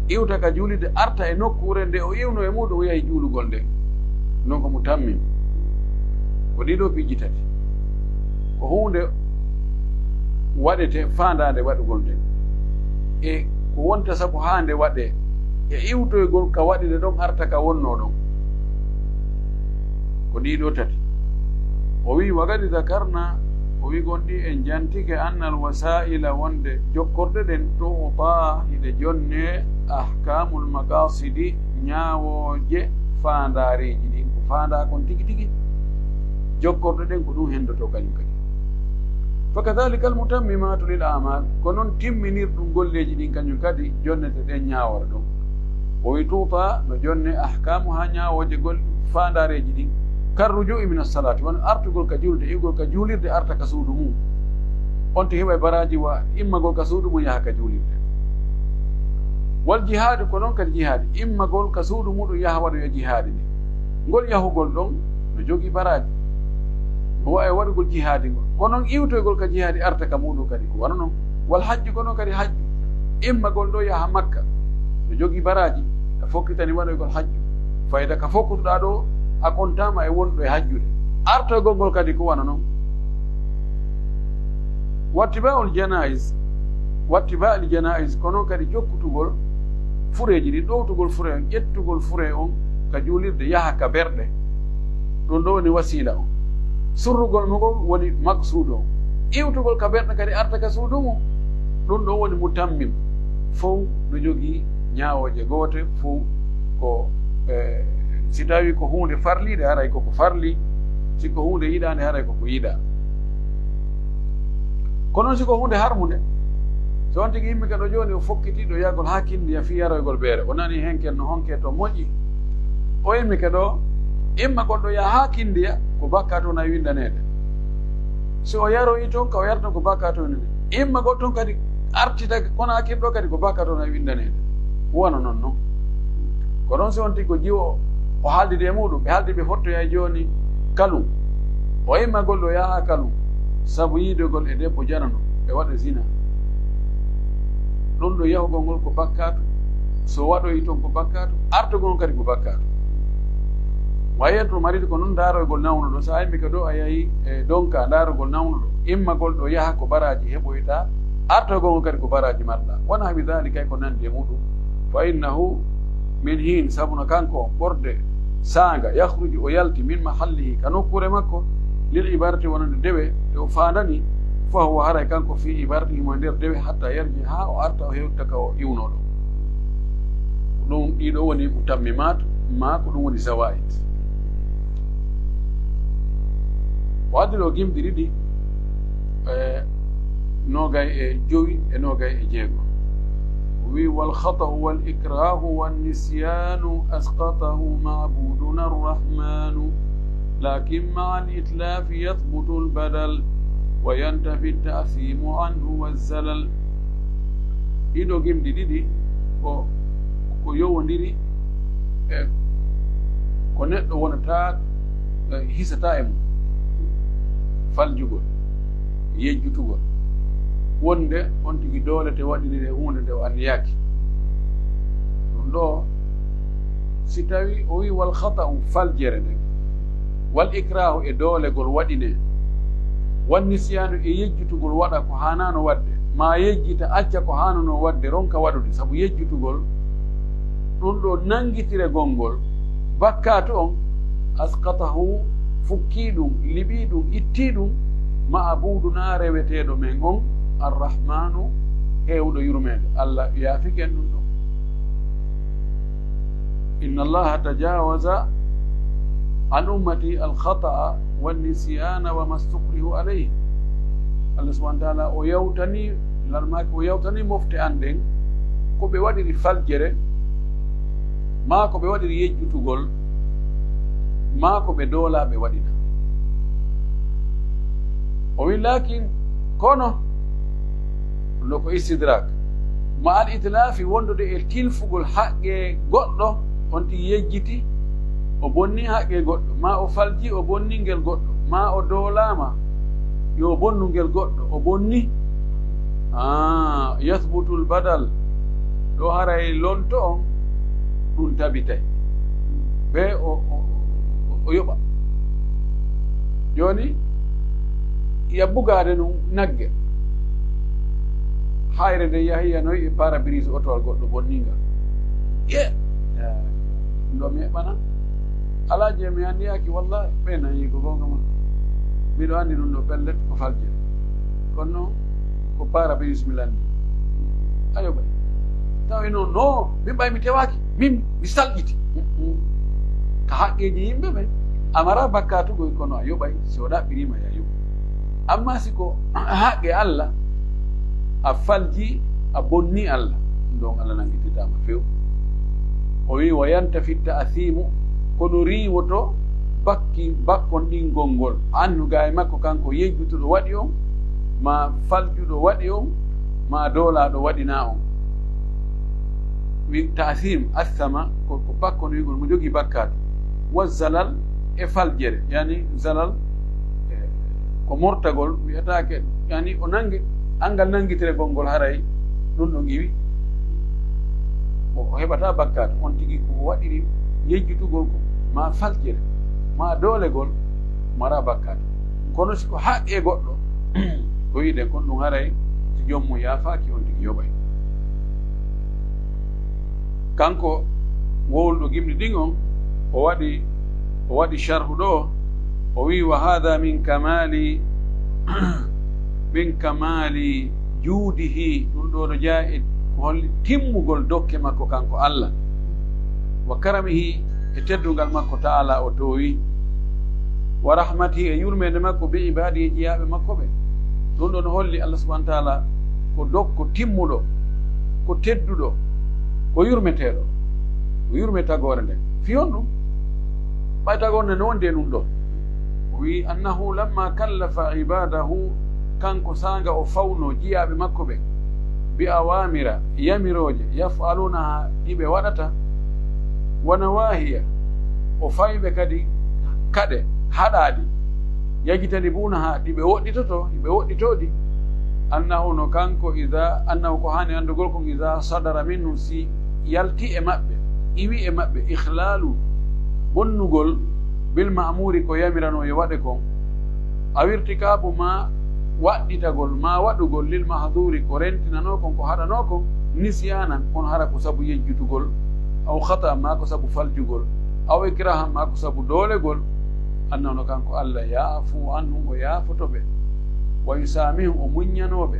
iwta ka juulirde, arta e nokkuure nde o iwno e muuɗum, o yahi juulugol nden. Non ko mutammim. Ko ɗii ɗoo piiji tati. Ko huunde waɗete faandaande waɗugol nden, e ko wonta sabu haa nde waɗee, e iwtoygol ka waɗirde ɗon arta ka wonnoo ɗon. Ko ɗii ɗoo tati. O wi'i, "Wa qad dhakarna", o wi'i, "Gonɗii en jantike, anna al-wasaa'ila, wonde jokkorɗe ɗen, tu'taa, hiɗe jonnee, ahkaamul maqaasidi, ñaawooje faandaareeji ɗin, ko faandaa kon tigi tigi, jokkorɗe ɗen ko ɗum henndotoo kañum kadi. Fa kadhalika al-mutammimaatu lil a'maal, ko non timminirɗum golleeji ɗin kañum kadi jonnete ɗen ñaawoore ɗon." O wi'i, "Tu'taa, no jonnee, ahkaamuhaa, ñaawooje gol-, faandaareeji ɗin, kar rujuu'i min as-salaati, wano artugol ka julde, iwgol ka juulirde, arta ka suudu mum. On tigi heɓay baraaji wa immagol ka suudu mum, yaha ka juulirde. Wal jihaadi, ko non kadi jihaadi, immagol ka suudu muɗum, yaha waɗoya jihaadi ndin. Ngol yahugol ɗon no jogii baraaji, no wa'i waɗugol jihaadi ngol. Ko non iwtoygol ka jihaadi, arta ka muɗum kadi, ko wano non. Wal hajju, ko non kadi hajju. Immagol ɗoo yaha Makka, no jogii baraaji, a fokkitani waɗoygol hajju. Fayda ka fokkutuɗaa ɗoo, a kontaama e wonɗo e hajjude. Artoygol ngol kadi ko wano non. Wattibaa'ul janaa'iz, wattibaa'il janaa'iz, ko non kadi jokkutugol fureeji ɗin, ɗowtugol fure on, ƴettugol fure on ka juulirde, yaha ka berɗe. Ɗum ɗoo woni wasiila on. Surrugol mo ngol woni maqsuudu on. Iwtugol ka berɗe kadi arta ka suudu mum, ɗum ɗoo woni mutammim. Fow no jogii ñaawooje goote, fow ko, eh, si tawii ko huunde farliinde, haray ko ko farli. Si ko huunde yiɗaande, haray ko ko yiɗaa. Ko non si ko huunde harmunde, so on tigi immike ɗoo jooni, o fokkiti ɗoo yahgol haa Kindiya fii yaroygol beere, o nani henken no honkee to moƴƴi. O immike ɗoo, immagol ɗoo yaha haa Kindiya, ko bakkaatu on e winndaneede. Si o yaroyi ton, ka o yarata ton, ko bakkaatu on e winndaneede. Immagol ton kadi artitake Konaakiri ɗoo kadi, ko bakkaatu on e winndaneede. Wano non non. Ko non si on tigi ko jiwo o haaldidi e muɗum, ɓe haaldi ɓe fottoya e jooni Kalum. O immagol ɗoo yaha Kalum sabu yiidegol e debbo janano, ɓe waɗa zina. Ɗum ɗoo yahugol ngol ko bakkaatu, so waɗoyi ton ko bakkaatu, artugol ngol kadi ko bakkaatu. Wa yantul marid, ko non ndaaroygol nawnuɗo, so a immike ɗoo a yahi e donka ndaarugol nawnuɗo, immagol ɗoo yaha ko baraaji heɓoyta, artugol ngol kadi ko baraaji marɗa. Wa nahwi dhalika, e ko nandi e muɗum. Fa innahu min hin, sabu no kanko ɓorde saanga, yakhruju, o yalti, min mahallihi, ka nokkuure makko, lil ibaadati, wonande dewe, nde o faandani, fa huwa, haray kanko, fi ibaadati, himo e nder dewe, hatta yarji, haa o arta, o hewta ka o iwnoo ɗoo. Ɗum, ɗii ɗoo woni mutammimaat, maa ko ɗum woni zawaa'id. O addi ɗoo gimɗi ɗiɗi, e, noogay e jowi e noogay e jeego. O wi'i, "Wal khata'u wal ikrahu wan nisyanu asqatahu ma'buduna arrahmanu, lakin ma'al itlafi yathbutu al badal, wa yantafi at ta'thimu anhu waz zalal." Ɗii ɗoo gimɗi ɗiɗi ko, ko yowondiri e ko neɗɗo wonata, e, hisataa e mum. Faljugol, yejjutugol. Wonde on tigi doolete waɗinire huunde nde o anniyaaki. Ɗum ɗoo, si tawii o wi'i wal khata'u faljere nden, wal ikrahu e doolegol waɗinee, wan nisyaanu e yejjutugol waɗa ko haanaano waɗde, maa yejjita acca ko haanunoo waɗde ronka waɗude sabu yejjutugol, ɗum ɗoo nangitiregol ngol bakkaatu on, asqatahu, fukkii ɗum, liɓii ɗum, ittii ɗum, ma'buudunaa reweteeɗo men on, Arrahmaanu, heewuɗo yurmeende. Alla yaafike en ɗum ɗoo. Inna Allaha tajawaza an ummati al khata'a wan nisyana wa mastukrihu alayhi. Allah subhanahu wa ta'ala o yawtani, larmaaki o yawtani mofte an ɗen ko ɓe waɗiri faljere, maa ko ɓe waɗiri yejjutugol, maa ko ɓe doolaa ɓe waɗina. O wi, laakin, kono, ɗum ɗoo ko istidrak, ma al itlaafi, wondude e tilfugol haqqe goɗɗo, on tigi yejjiti, o bonni haqqe goɗɗo, maa o falji, o bonni ngel goɗɗo, maa o doolaama, yo o bonnu ngel goɗɗo, o bonni. Ah, yathbutul badal, ɗo haray lonto on, ɗum tabitay. Ɓe o, o, o, o yoɓa. Jooni, ya bugaade nun nagge. Hayre nde yahi yanoy e pare-brise otowal goɗɗo bonningal. Ye! Ɗum ɗo mi heɓana. Alaa je mi anniyaaki, wallahi, ɓe nayi ko goonga ma. Miɗo anndi ɗum ɗo pellet ko faljere. Kono non, ko pare-brise mi lanndi. A yoɓay. Tawi non, no, min ɓay mi tewaaki. Min, mi salƴiti. Mm-mm. Ka haqqeeji yimɓe ɓen, a maraa bakkaatu goy, kono a yoɓay. Si o ɗaɓɓiriima, ya yoɓu. Amma si ko haqqe Alla, a falji, a bonni Alla, ɗum ɗon Alla nanngititaama few. O wi'i, "Wa yantafi ta'asiimu," kono riiwoto bakki-, bakkonɗingol ngol. Annu gaa e makko kanko yejjutuɗo waɗi on, maa faljuɗo waɗi on, maa doolaaɗo waɗinaa on. Wi ta'asiim, assama, ko, ko bakkonɗingol, mo jogii bakkaatu. Wa zalal, e faljere, yani zalal, e, ko mortagol, wi'ataake, yani o nangi, anngal nangitiregol ngol haray ɗum ɗo ngiwi, o, o heɓataa bakkaatu. On tigi ko o waɗiri yejjutugol ko, maa faljere, maa doolegol, maraa bakkaatu. Kono si ko haqqee goɗɗo, ko wi'den kon ɗum haray, si joom mum yaafaaki, on tigi yoɓay. Kanko wowluɗo gimɗi ɗin on, o waɗi, o waɗi sharhu ɗo, o wi'i, "Wa haadha min kamaali, min kamaali juudihi," ɗum ɗo no jeyaa e ko holli timmugol dokke makko kanko Alla, "wa karamihi," e teddungal makko ta'ala o toowi, "wa rahmatihi," e yurmeende makko, "bi ibaadihi," e jiyaaɓe makko ɓe. Ɗum ɗo no holli Allah subhanahu wa ta'ala ko dokko timmuɗo, ko tedduɗo, ko yurmeteeɗo, ko yurme tagoore nden. Fii honɗum? Ɓay tagoore nden no wondi e ɗum ɗo. O wi'i, "Annahu lamma kallafa ibaadahu," kanko saanga o fawno jiyaaɓe makko ɓen, "bi awaamira," yamirooje, "yaf'aluunaha," ɗi ɓe waɗata, "wa nawaahiya," o fawi ɓe kadi kaɗe haɗaaɗi, "yajtanibuunaha," ɗi ɓe woɗɗitoto, ɗi ɓe woɗɗitoo ɗi. "Annahu," no kanko, "idaa," annahu, ko haani anndugol kon, "idaa sadara minhu," si yalti e maɓɓe, iwi e maɓɓe, "ikhlaalu," bonnugol, "bil ma'muuri," ko yamiranoo yo waɗe kon, "aw irtikaabu," maa waɗɗitagol, maa waɗugol, "lil mahduuri," ko rentinanoo kon, ko haɗanoo kon, "nisyaanan," kono hara ko sabu yejjutugol, "aw khata'an," maa ko sabu faljugol, "aw ikraahan," maa ko sabu doolegol, "annahu," no kanko Allah, "ya'fuu anhum," o yaafoto ɓe, "wa yusaamihum," o muññanoo ɓe.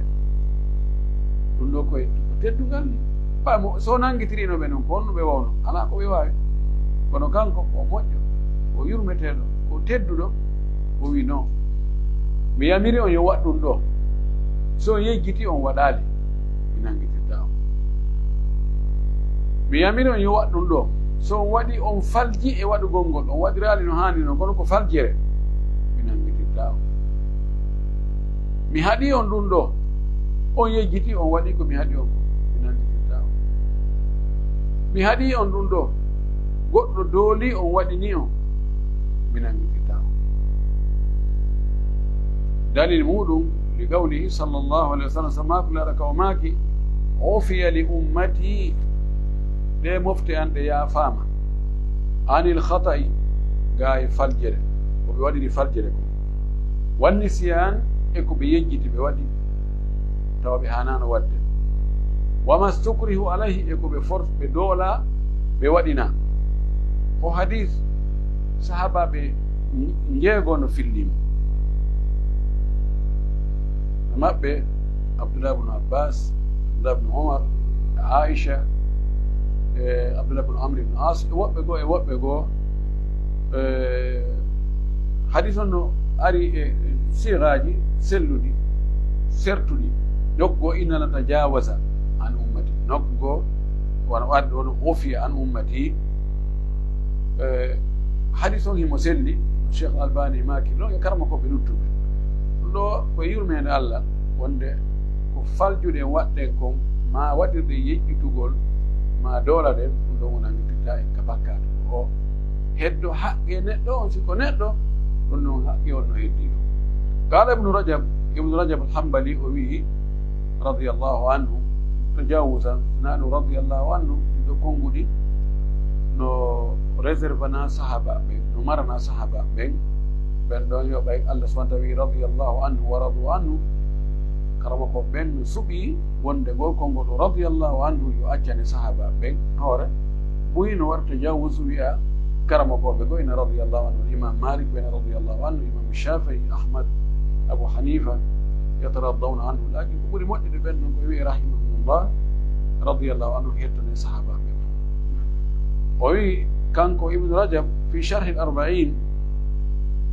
Ɗum ɗo koye ko teddungal ni. Ɓay mo, so nanngitiriino ɓe non, ko honno ɓe wawno? Alaa ko ɓe waawi. Kono kanko, o moƴƴo, o yurmeteeɗo, o tedduɗo, o wi, "Non, mi yamiri on yo waɗ ɗum ɗo. So on yejjiti, on waɗaali, mi nanngitirtaa on. Mi yamiri on yo waɗ ɗum ɗo. So on waɗi, on falji e waɗugol ngol, on waɗiraali no haani non, kono ko faljere, mi nanngitirtaa on. Mi haɗi on ɗum ɗo, on yejjiti, on waɗi ko mi haɗi on kon, mi Mi haɗii on ɗun ɗoo, goɗɗo doolii on, waɗinii on, mi nangitirtaa on. Dalil muuɗun, li qawlihi sallallahu alayhi wa sallam, samaa ko Laara ka o maaki, "Ufiya li ummatii, ɗee mofte an ɗe yaafaama, anil khata'i, gaa e faljere, ko ɓe waɗiri faljere kon, wan nisyaan, e ko ɓe yejjiti ɓe waɗi, tawa ɓe haanaano waɗde, wa mastukrihu alayhi, e ko ɓe for-, ɓe doolaa, ɓe waɗinaa." O hadiis, sahaabaaɓe njeego no fillii mo. E maɓɓe, Abdullah ibn Abbas, Abdullah ibn Umar, Aisha, e Abdullah ibn Amr ibn As, e woɓɓe goo, e woɓɓe goo. E, hadiis on no ari e, e siiraaji selluɗi, sertuɗi. Nokku goo, "Inna la tajawaza an ummati." Nokku goo, wano ari ɗoo no, "Ufiya an ummati." E, hadiis on himo selli, no Cheikh Albani maaki, non e karamokooɓe luttuɓe. Ɗun ɗoo ko yurmeende Allah, wonde ko faljuɗen waɗɗen kon, maa waɗirɗen yejjitugol, maa doolaɗen, ɗun ɗon wona min pitta en ka bakkaatu ko o heddo haqqe neɗɗo on, si ko neɗɗo, ɗun non haqqe on no heddii ɗon. Qaala Ibnu Rajab, Ibnu Rajab al-Hanbali, o wi'i, radiyallahu anhu, tajawuzan, naa ɗun radiyallahu anhu, ɗiɗo konnguɗi, no réservana sahaaba ɓen, no marana sahaaba ɓen, ɓen ɗon yo ɓay Allah subhanahu wa ta'ala wi'i, radiyallahu anhu wa radu anhu, karamokooɓe ɓen no suɓii wonde ngol konngol ɗoo radiyallahu anhu yo accane sahaaba ɓen hoore, buy no waɗa tajawuz wi'a karamokooɓe goo ina radiyallahu anhu, Imam Malik ɓen radiyallahu anhu, Imam Shafi'i, Ahmad, Abu Hanifa, yataradawna anhu. Laakin ko ɓuri moƴƴude ɓen non ko wi'e rahimahumullah, radiyallahu anhu, hettane sahaaba ɓen fof. O wi'i, kanko Ibnu Rajab, fi Sharhi al-Arba'in,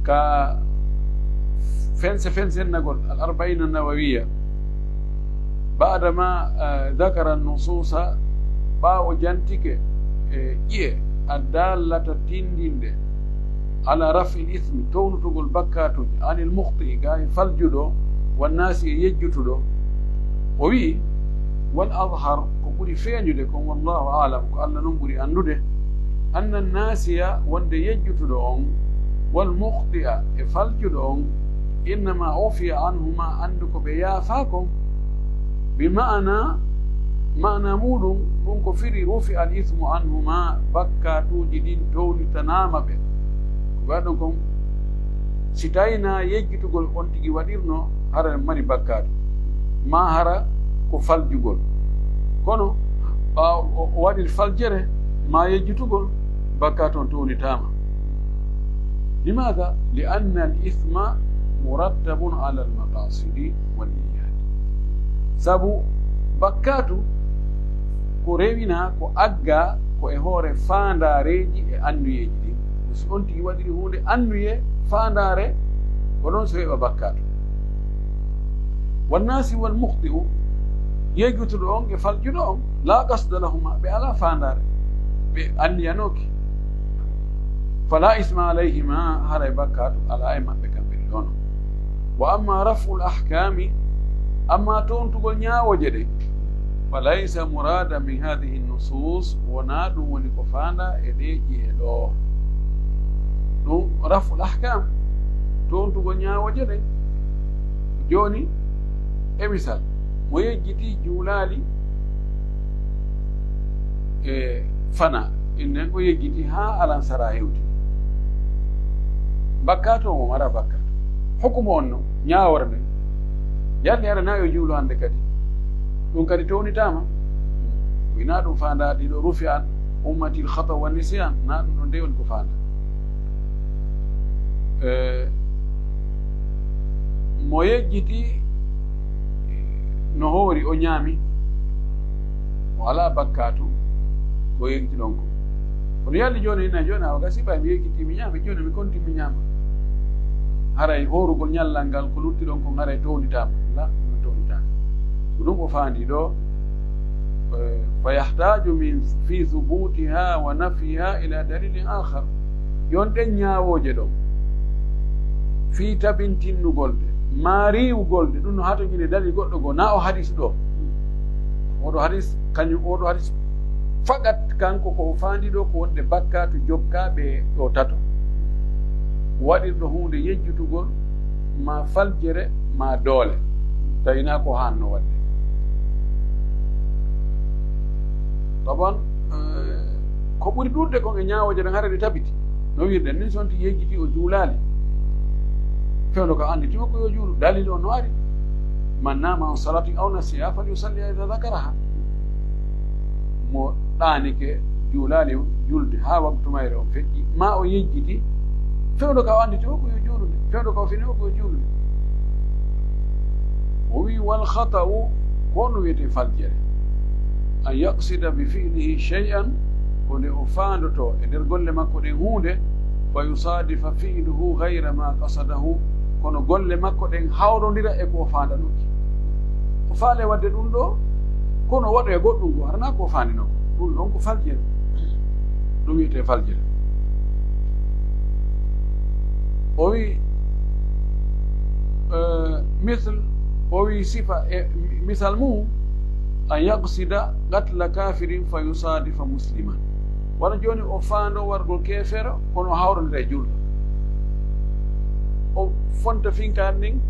ka fense fensennagol al-Arba'in an-Nawawiyya, ba'da ma, eh, dhakara an-nususa, ɓaawo jantike, eh, ƴi'e, ad-dallata tindinde, ala raf'il ithmi, townutugol bakkaatuuji, anil mukhti'i, gaa e faljuɗo, wan nasi, e yejjutuɗo. O wi'i, wal adhar, ko ɓuri feeñude kon, wallahu a'lam, ko Allah non ɓuri anndude, anna nasiya, wonde yejjutuɗo on, wal mukhti'a, e faljuɗo on, innama ufiya anhuma, anndu ko ɓe yaafaa kon, bi ma'ana, ma'ana muuɗum, ɗum ko firi rufi al ismu anhuma, bakkaatuuji ɗin townitanaama ɓe. Ko ɓe waɗi ɗon kon, si tawi na yejjitugol on tigi waɗirno, hara mari bakkaatu, maa hara ko faljugol. Kono ɓaawo o, o waɗi faljere, maa yejjitugol, bakkaatu on townitaama. Limaada? Li anna al isma murattabun ala al maqasidi wan niyyat. Sabu bakkaatu ko rewinaa, ko aggaa, ko e hoore faandaareeji e annuyeeji ɗin. Ko si on tigi waɗiri huunde annuyee, faandaare, ko ɗon si o heɓa bakkaatu. Wan nasi wal mukhti'u, yejjutuɗo on e faljuɗo on, la qasda lahuma, ɓe alaa faandaare, ɓe anniyanooki. Fala isma alayhima, haray bakkaatu alaa e maɓɓe kamɓe ɗiɗo non. Wa amma raf'ul ahkami, amma toontugol ñaawooje ɗen, fa laysa murada min hadhihi nusus, wonaa ɗum woni ko faandaa e ɗee ƴi'e ɗoo. Ɗum raf'ul ahkam, toontugol ñaawooje ɗen. Jooni, e misal, mo yejjiti juulaali e fana, innen o yejjiti haa alansara hewti. Bakkaatu on, o mara bakkaatu. Hukumu on non, ñaawoore nden, yalni aɗa naawi o juulu hannde kadi. Ɗum kadi townitaama. Wina ɗum faandaa ɗiɗo, rufi an ummatil khata wa nisyan, na ɗum ɗon de woni ko faandaa. Eh, mo yejjiti no hoori, o ñaami, o alaa bakkaatu, ko yejjiti ɗon ko. Kono yalli jooni, ina jooni, awa gasi ɓay mi yejjiti, mi ñaami, jooni mi konti, mi ñaama. Haray hoorugol ñallal ngal, ko lutti ɗon kon, haray townitaama. La, ɗum townitaama. Ko ɗum o faandi ɗo, eh, fa yahtaju min fi thubutiha wa nafyiha ila dalilin akhar. Yon ɗen ñaawooje ɗon, fii tabintinnugol ɗe, maa riiwugol ɗe, ɗum no hatojini e dalil goɗɗo goo, naa o hadis ɗo. Oɗo hadis, kañum oɗo hadis, fakat Kanko ko o faandi ɗoo ko wonde bakkaatu jokkaaɓe ɗoo tato, waɗirɗo huunde yejjitugol maa faljere maa doole, tawi hinaa ko haanno waɗde. Taban, eh, ko ɓuri ɗuuɗude kon e ñaawooje ɗen, hara ɗe tabiti. No wi'irɗen nin, so on tigi yejjiti o juulaali, fewndo ka annditi mo ko yo juulu, dalil on no ari: "Man nama an salatin aw nasiha falyusalliha idha dhakaraha." Mo ɗaanike, juulaali julde haa waktu mayre on feƴƴi, maa o yejjiti, fewndo ka o annditi o ko yo juulude, fewndo ka o fini o ko yo juulude. O wi'i: "Wal khata'u, ko honno wi'etee faljere? An yaqsida bi fi'lihi shay'an, ko nde o faandotoo e nder golle makko ɗen huunde, fa yusadifa fi'luhu ghayra ma qasadahu, kono golle makko ɗen hawrondira e ko o faandanooki. O faalay waɗde ɗun ɗoo, kono o waɗoya goɗɗun goo, hara hinaa ko o faandinoo kon. Ɗun ɗon ko faljere. Ɗun wi'etee faljere." O wi'i, eh, misl, o wi'i sifa e misal mum, an yaqsida qatla kafirin fa yusadifa musliman. Wano jooni o faandoo wargol keefeero, kono o hawrondira e julɗo. O fonta finkaari ndin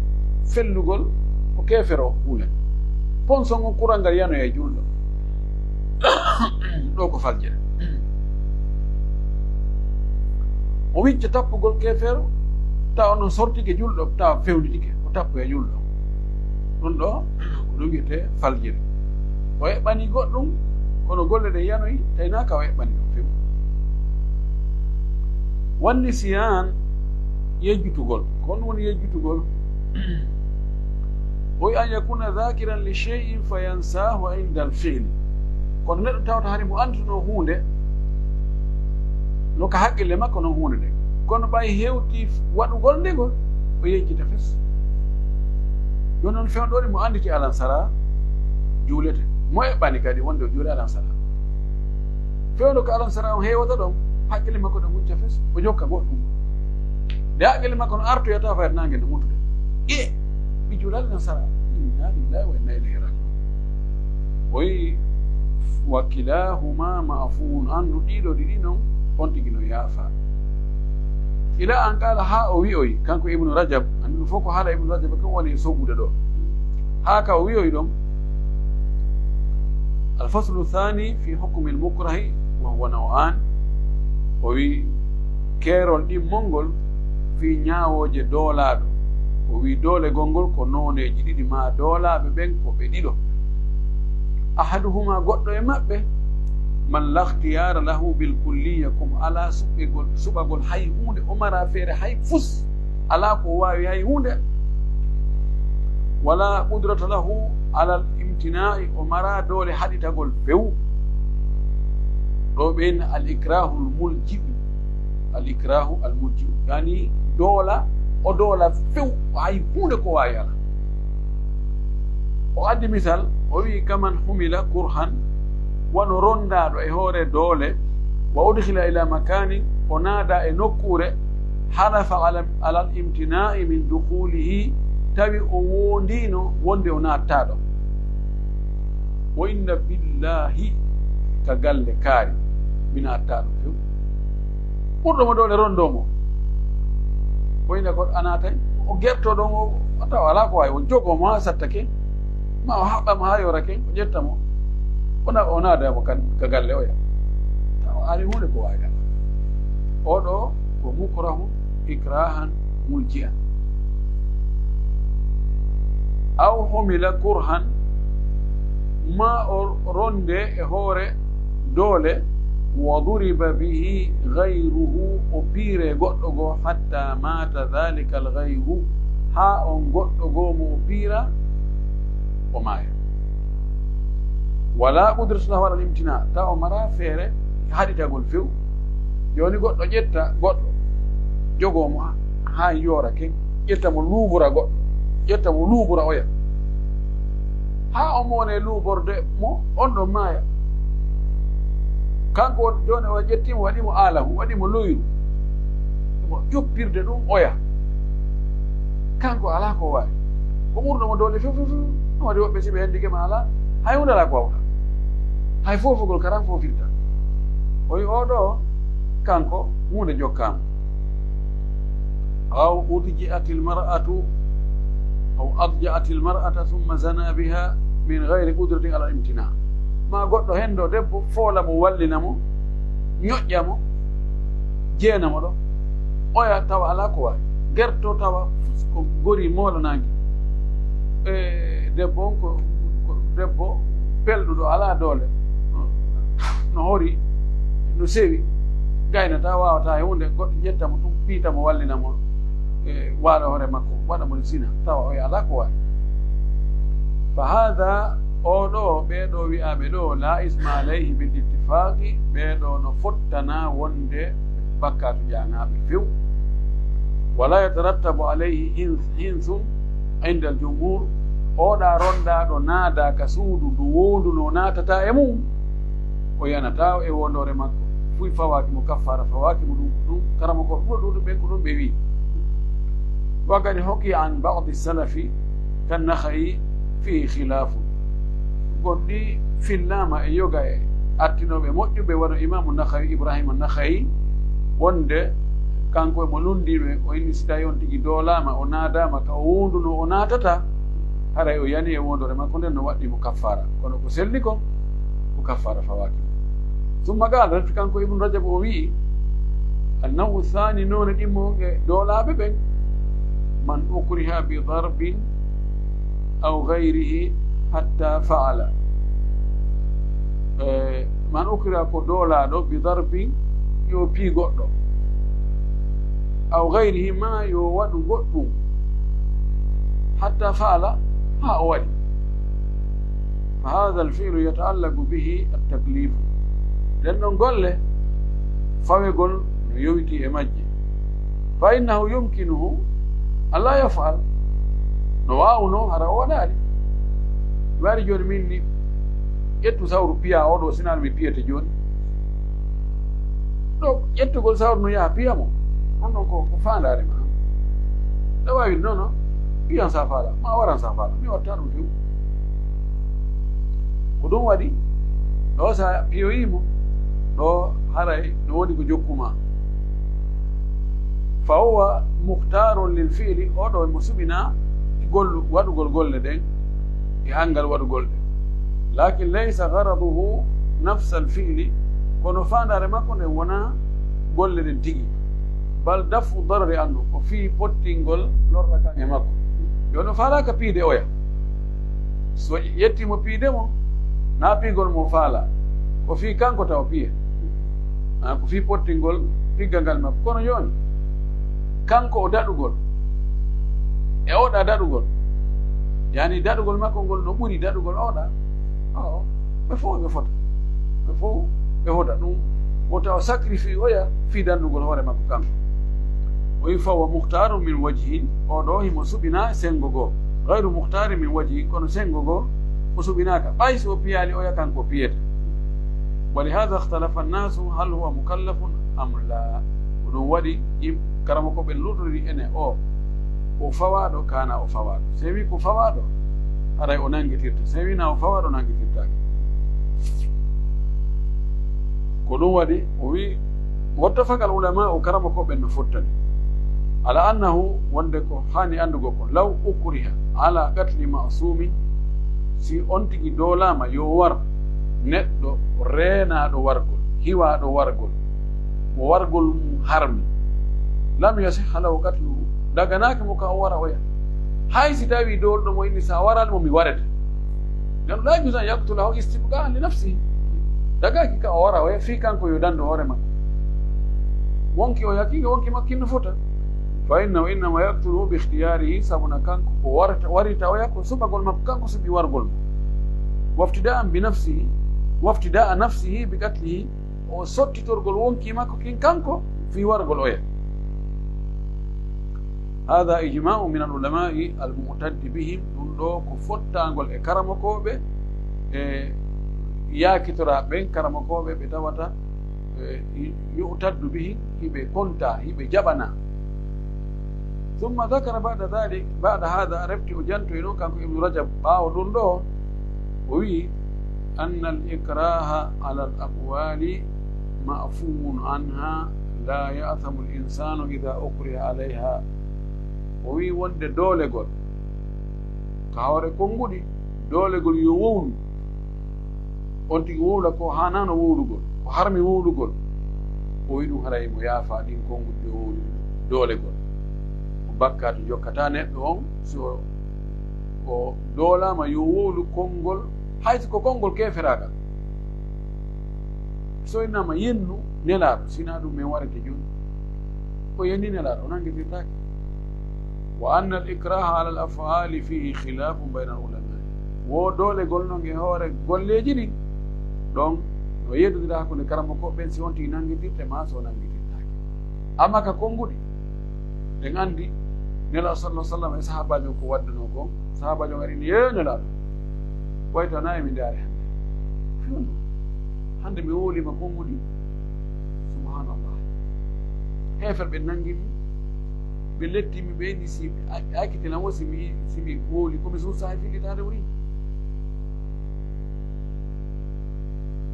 fellugol ko keefeero o huulen. Ponson on kural ngal yanoya e julɗo. Ɗoo ko faljere. O wicca tappugol keefeero, tawa on sortike julɗo, tawa fewnditike, o tappoya julɗo. Ɗun ɗoo, ko ɗun wi'etee faljere. O eɓɓanii goɗɗun, kono golle ɗen yanoyi, tawi hinaa ka o eɓɓanii ɗon few. Wan nisyan, yejjitugol. Ko honɗun woni yejjitugol? O wi'i: "An yakuna dhakiran li shay'in fa yansahu inda al fi'li." Kono neɗɗo tawata hari mo annduno huunde, no ka haqqille makko non huunde nden. Kono ɓay hewti waɗugol nde ngol, o yejjita fes. Jooni non fewndo ɗoo mo annditi alansara juulete. Mo eɓɓani kadi wonde o juula alansara. Fewndo ka alansara on heewata ɗon, haqqille makko ɗon mucca fes, o jokka goɗɗun. Nde haqqille makko no artoyata fayde naange no mutude. E, mi juulaali alansara. Inna lillahi wa inna ilayhi raji'un. O wi'i, "Wa kilahuma ma'fuun." Anndu ɗiɗo ɗiɗi non, on tigi no yaafaa. Ila an qaala, haa o wi'oyi, kanko Ibnu Rajab, anndu fof ko haala Ibnu Rajab kan woni e soɓude ɗoo. Haa ka o wi'oyi ɗon, "Al faslu thani fi hukmi al mukrahi wa huwa naw'an." O wi'i, keerol ɗimmol ngol fii ñaawooje doolaaɗo. O wi'i, doolegol ngol ko nooneeji ɗiɗi, maa doolaaɓe ɓen ko ɓe ɗiɗo. Ahaduhuma, goɗɗo e maɓɓe, man la ikhtiyaara lahu bil kulliya, ko mo alaa suɓegol, suɓagol hay huunde, o maraa feere hay fus. Alaa ko o waawi hay huunde. Wala qudrata lahu alal imtinaa'i, o maraa doole haɗitagol few. Ɗoo ɓen al ikrahul mulji'u, al ikrahu al mulji'u, yani doola, o doola few, hay huunde ko waawi alaa. O addi misal, o wi'i, kaman humila kurhan, wano rondaaɗo e hoore doole, wa udkhila ila makanin, o naada e nokkuure, halafa ala, alal imtinaa'i min dukhulihi, tawi o woondiino wonde o naattaa ɗon. O inna billahi ka galle kaari, mi naattaa ɗon few. Ɓurɗo mo doole rondoo mo. O inna ko a naatay, o gertoo ɗon, o, o tawa alaa ko waawi, o jogoo mo haa sattake. Ma o haɓɓa mo haa yoora ken, o ƴetta mo, o na-, o naada mo kan ka galle oya. Tawa ari huunde ko waawi alaa. Oo ɗoo ko mukrahun ikrahan mulji'an. Aw humila kurhan, ma o ronde e hoore doole, wa duriba bihi ghayruhu, o piire goɗɗo goo, hatta mata dhalika al ghayru, haa on goɗɗo goo mo o piira, o maaya. Wala qudrata lahu ala al imtina, tawa o mara feere haɗitagol few. Jooni goɗɗo ƴetta goɗɗo, jogoo mo haa yoora ken, ƴetta mo luubora goɗɗo, ƴetta mo luubora oya. Haa o moone luuborde mo, on ɗon maaya. Kanko won, jooni o ƴetti mo, waɗi mo aalahu, waɗi mo loyru. Mo ƴuppirde ɗum oya. Kanko alaa ko waawi. Ko ɓurɗo mo doole few, few, few. Ɗum waɗi woɓɓe si ɓe anndike ma alaa, hay huunde alaa ko waawɗaa. Hay foofugol karan foofirta. O wi'i, "Oo ɗoo, kanko, huunde jokkaama. Aw udji'atil mar'atu, aw adja'atil mar'ata summa zana biha min ghayri qudratin ala imtina." Maa goɗɗo henndoo debbo, foola mo, wallina mo, ñoƴƴa mo, jeena mo ɗoo. Oya tawa alaa ko waawi. Gerto tawa ko gori moolanaangi. E debbo on ko, ko debbo pelɗuɗo, alaa doole. No, no hori, no sewi, gaynataa, waawataa e huunde, goɗɗo ƴetta mo tun, piita mo, wallina mo, e waalo hoore makko, waɗa mo zina, tawa oya alaa ko waawi. Fa haadha, oo ɗoo, ɓee ɗoo wi'aaɓe ɗoo, laa isma alayhi bil ittifaaqi, ɓee ɗoo no fottanaa wonde bakkaatu jaanaaɓe few. Wala yatarattabu alayhi hins-, hinsun indal jumhur, oo ɗaa rondaaɗo naadaa ka suudu ndu woondunoo naatataa e mun, o yanataa e woondoore makko, fuy fawaaki mo, kaffaara fawaaki mo, ɗun ko ɗun, karamokooɓe ɓurɗo ɗuuɗude ɓen ko ɗun ɓe wi'i. Wa qad hukiya an ba'di salafi kan Nakha'i fihi khilaafun. Gonɗi fillaama e yoga e artinooɓe moƴƴuɓe, wano Imaamu Nakha'i, Ibraahiima Nakha'i, wonde kanko e mo lunndii ɓe, o inni si tawii on tigi doolaama, o naadaama ka o woondunoo o naatata, haray o yanii e woondoore makko nden, no waɗɗii mo kaffaara. Kono ko selli kon, ko kaffaara fawaaki mo. Summa qaala, refti kanko Ibnu Rajab, o wi'i, "Annawu saani, noone ɗimmo on e doolaaɓe ɓen, man ukriha bi darbin aw ghayrihi hatta fa'ala." Eh, man ukriha, ko doolaaɗo, bi darbin, yo pii goɗɗo, aw ghayrihi, ma yo waɗu goɗɗum, hatta fa'ala, haa o waɗi. Fa haadha al-fi'lu yata'allaqu bihi at-taklifu. Ɗen ɗon golle, fawegol no yowitii e majje. Fa innahu yumkinuhu an laa yaf'al. No waawunoo hara o waɗaali. Mi wari jooni min ni, ƴettu sawru piyaa oo ɗoo, sinaa mi piyete jooni. Ɗoo, ƴettugol sawru no yaha piya mo. On ɗon ko, ko faandaare maa. Ɗa waawi, non, non. Piyan sa faala, ma waran sa faala. Mi watta ɗum few. Ko ɗum waɗi, ɗoo sa piyoyii mo, ɗoo haray no woni ko jokku maa. Fa huwa mukhtarun lil fi'li, oo ɗoo mo suɓinaa gollu-, waɗugol golle ɗen, e anngal waɗugol ɗe. Lakin laysa gharaduhu nafsal fi'li, kono faandaare makko nden wonaa golle ɗen tigi. Bal daf'u darari anhu, ko fii pottingol lorra kan e makko. Yo no faalaaka piide oya. So ƴetti mo piide mo, na piigol mo faala. Ko fii kanko tawa piye. Ah, ko fii pottingol piggal ngal makko. Kono jooni, kanko o daɗugol, e oɗa daɗugol, yani daɗugol makko ngol no ɓuri daɗugol oɗa. Awo, ɓe fof ɓe fota. Ɓe fof ɓe fota. Ɗum wota o sacrifice oya fii danndugol hoore makko kanko. O wi, "Fa huwa mukhtarun min wajhin", o ɗo himo suɓinaa senngo goo. "Ghayru mukhtarin min wajhin", kono senngo goo o suɓinaaka. Ɓay si o piyaali oya, kanko o piyete. "Wa li hadha ikhtalafa an-nasu hal huwa mukallafun am la." Ko ɗum waɗi yim-, karamokooɓe luutondiri ene o, o fawaaɗo, kaana o fawaaɗo. Si wi ko fawaaɗo, haray o nanngitirta. Si wi na o fawaaɗo, o nanngitirtaake. Ko ɗum waɗi, o wi, "Wattafaqa al-ulama'u", karamokooɓe no fottani, "ala annahu", wonde ko haani anndugol kon, "law ukriha ala qatli ma'sumin", si on tigi doolaama yo war neɗɗo reenaaɗo wargol, hiwaaɗo wargol, mo wargol mum harmi, "lam yasihha lahu qatluhu", daganaaki mo ka o wara oya. Hay si tawii dooluɗo mo inni, "Sa waraali mo, mi warete." Nden la yajuuzu an yaqtulahu istibqa'an li nafsihi. Dagaaki ka o wara oya fii kanko yo danndu hoore makko. Wonki o yakiike, wonki makko kin no fota. "Fa innahu innama yaqtuluhu bi ikhtiyarihi", sabu na kanko ko warata, warita oya ko suɓagol makko, kanko suɓi wargol mo. "Waftida'an bi nafsihi, waftida'a nafsihi bi qatlihi", o sottitorgol wonki makko kin kanko fii wargol oya. "Hadha ijma'u min al-ulama'i al-mu'taddi bihim", ɗum ɗo ko fottaangol e karamokooɓe, e yaakitoraaɓe ɓen, karamokooɓe ɓe tawata, e, yu'taddu bihim, hiɓe konta, hiɓe jaɓana. Thumma dhakara ba'da dhalik, ba'da hadha, refti o jantoyi non kanko Ibnu Rajab ɓaawo ɗum ɗo, o wi'i, "Anna al-ikraha ala al-aqwali معفو عنها لا يأثم الإنسان إذا أكره عليها. O wi'i wonde doolegol ka hoore konguɗi, doolegol yo wowlu, on tigi wowla ko haanaano wowlugol, ko harmi wowlugol, o wi'i ɗum haray mo yaafaa ɗin konguɗi ɗi o wowli doolegol. Ko bakkaatu jokkataa neɗɗo on si o, o doolaama yo wowlu kongol, hay si ko kongol keeferaagal. So innaama yennu Nelaaɗo, si hinaa ɗum men warete jooni. O yenni Nelaaɗo, o nanngitirtaake. وأن الإكراه على الأفعال فيه خلاف بين العلماء. Wo doolegol non e hoore golleeji ɗin, ɗon no yeddondira hakkunde karamokooɓe ɓen si on tigi nanngitirte maa si o nanngitirtaake. Amma ka konguɗi, en anndi Nelaaɗo sallallahu alaihi wasallam e sahaabaajo on ko waɗdanoo kon, sahaabaajo on ari ni, "Ee Nelaaɗo, way taw naa e mi ndaari hannde. Fii honɗun? Hannde mi wowliima konguɗi. Subhanallah. Heeferɓe nanngi mi, ɓe letti mi, ɓe inni si ɓe a-, ɓe akkitinaa wo si mi, si mi wowli, ko mi suusaa e fillitaade woni."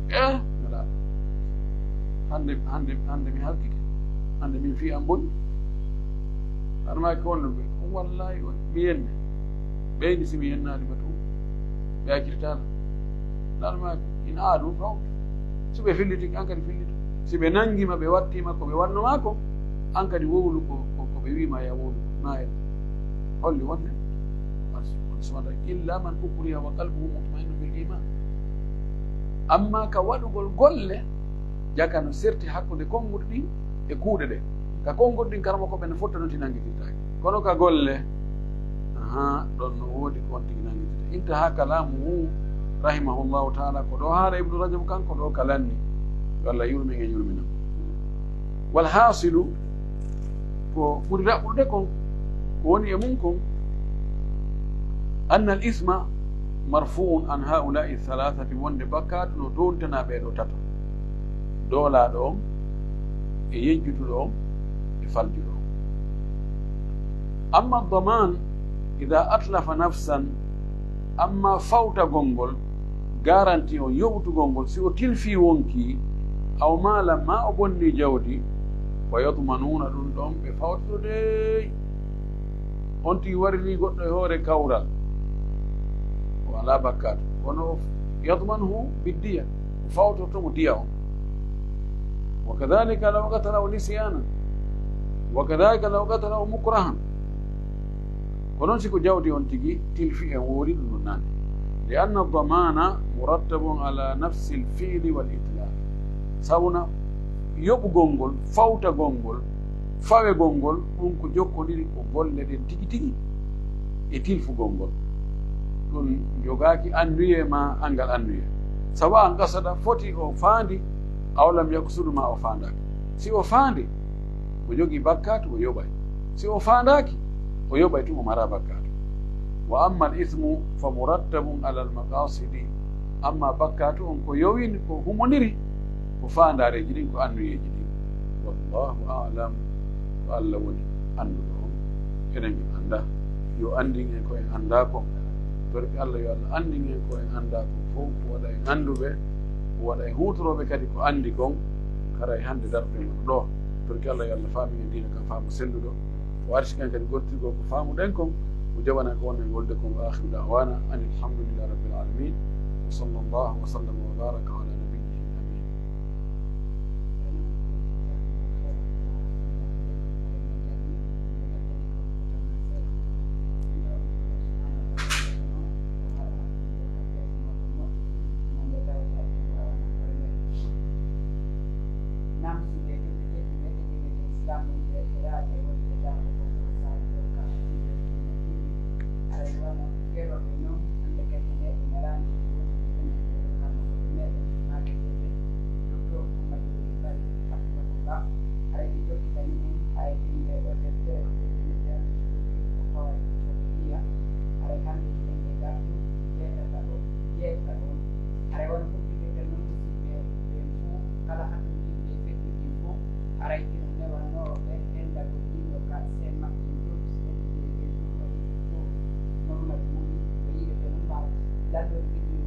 Eh, Nelaaɗo. Hannde, hannde, hannde mi halkike. Hannde min fii an boni. Nelaaɗo maaki wonno ɓe. Wallaahi on, mi yenne. Ɓeydi si mi yennaali ma tun, ɓe accirtaano. Nelaaɗo maaki, ina aadu fawto. Si ɓe fillitike, an kadi fillito. Si ɓe nanngi ma, ɓe watti ma ko ɓe wanno maa kon, an kadi wowlu ko, ko, ko ɓe wi'i ma ya wowlu, maa en. Holli wonde, on sooda, "إلا من أكره وقلبه مطمئن بالإيمان." Amma ka waɗugol golle, jaka no serti hakkunde konguɗi ɗin e kuuɗe ɗen. Ka konguɗi ɗin, karamoko ɓen no fotta non ti nanngitirtaake. Kono ka golle, ahaa, ɗon no woodi ko on tigi nanngitirta. انتهى كلامه رحمه الله تعالى. Ko ɗoo haala Ibnu Rajab kan, ko ɗoo ka lanni. Yo Allah yurmin en, yurmina. والحاصل, ko ɓuri raɓɓude kon, ko woni e mun kon, أن الإثم مرفوع عن هؤلاء الثلاثة, wonde bakkaatu no toontanaa ɓee ɗoo tato, doolaaɗo on, e yejjutuɗo on, e faljuɗo on. أما الضمان إذا أتلف نفسا, amma fawtagol ngol, garanti on, yoɓutugol ngol, si o tilfii wonkii, أو مالا, maa o bonnii jawdi, فيضمنون, ɗun ɗon ɓe fawtoto dey. On tigi waririi goɗɗo e hoore kawral, o alaa bakkaatu, kono o يضمنه بالدية, o fawtorto mo diya on. وكذلك لو قتله نسيانا، وكذلك لو قتله مكرها. Ko non si ko jawdi on tigi tilfi en, woori ɗun ɗon nane. لأن الضمان مرتب على نفس الفعل والإتلاف. Sabuna yoɓugol ngol, fawtagol ngol, fawegol ngol, ɗun ko jokkondiri ko golle ɗen tigi tigi e tilfugol ngol. Ɗun jogaaki annuyee maa anngal annuyee. سواء قصد, foti o faandi, أو لم يقصد, maa o faandaaki. Si o faandi, o jogii bakkaatu, o yoɓay. Si o faandaaki, o yoɓay tun, o maraa bakkaatu. وأما الإثم فمرتب على المقاصد. Amma bakkaatu on ko yowini, ko humondiri, ko faandaareeji ɗin, ko annuyeeji ɗin. والله أعلم. Ko Allah woni annduɗo on. Enen en anndaa. Yo anndin en ko en anndaa kon. Torki Allah yo Allah anndin en ko en anndaa kon fow, o waɗa en annduɓe, o waɗa en huutorooɓe kadi ko anndi kon. Haray hannde darɗen on ɗoo. Torki Allah yo Allah faamin en diina kan faamu selluɗo. O arsiken kadi gortirgol ko faamuɗen kon, o jaɓana ko wonɗen wolde kon. وآخر دعوانا أن الحمد لله رب العالمين. وصلى الله وسلم وبارك على نبيه الأمين. Namsude julɓe tedduɓe, tedduɓe islaamu, ɓe feraade e wonde e daaɗe wonde e saa'i ɗo ka hande ɓe diina diini. Aray wano gerooɓe non, hande kadi e nde ɓe naraani e wonde ɓe ɓen e ɓe ɗo kamma ko ɓe meɗen maaketeeɓe, Doktor Muhammadu Bari, hafidahullah. Aray ɓe jokkitani en, aray ɗin ɓe ɗo deftere, deftere Jami'u Shuruhi wa Qawaa'idi Fiqhiyya. Aray hande hiɗen e darsu jeetataɓo, jeetataɓo. Aray wano huɓɓitirten non, musidɓe ɓen fow, kala hatonjinɓe e feƴƴuɗi ɗin fow, aray hino newannoo ɓe enɗagol diino ka seen maɓɓe en ɗon, si en ɗiɗi e ɓen ɗum waɗi fow. Muhammad Muni, no yiɗete non, ma lallol video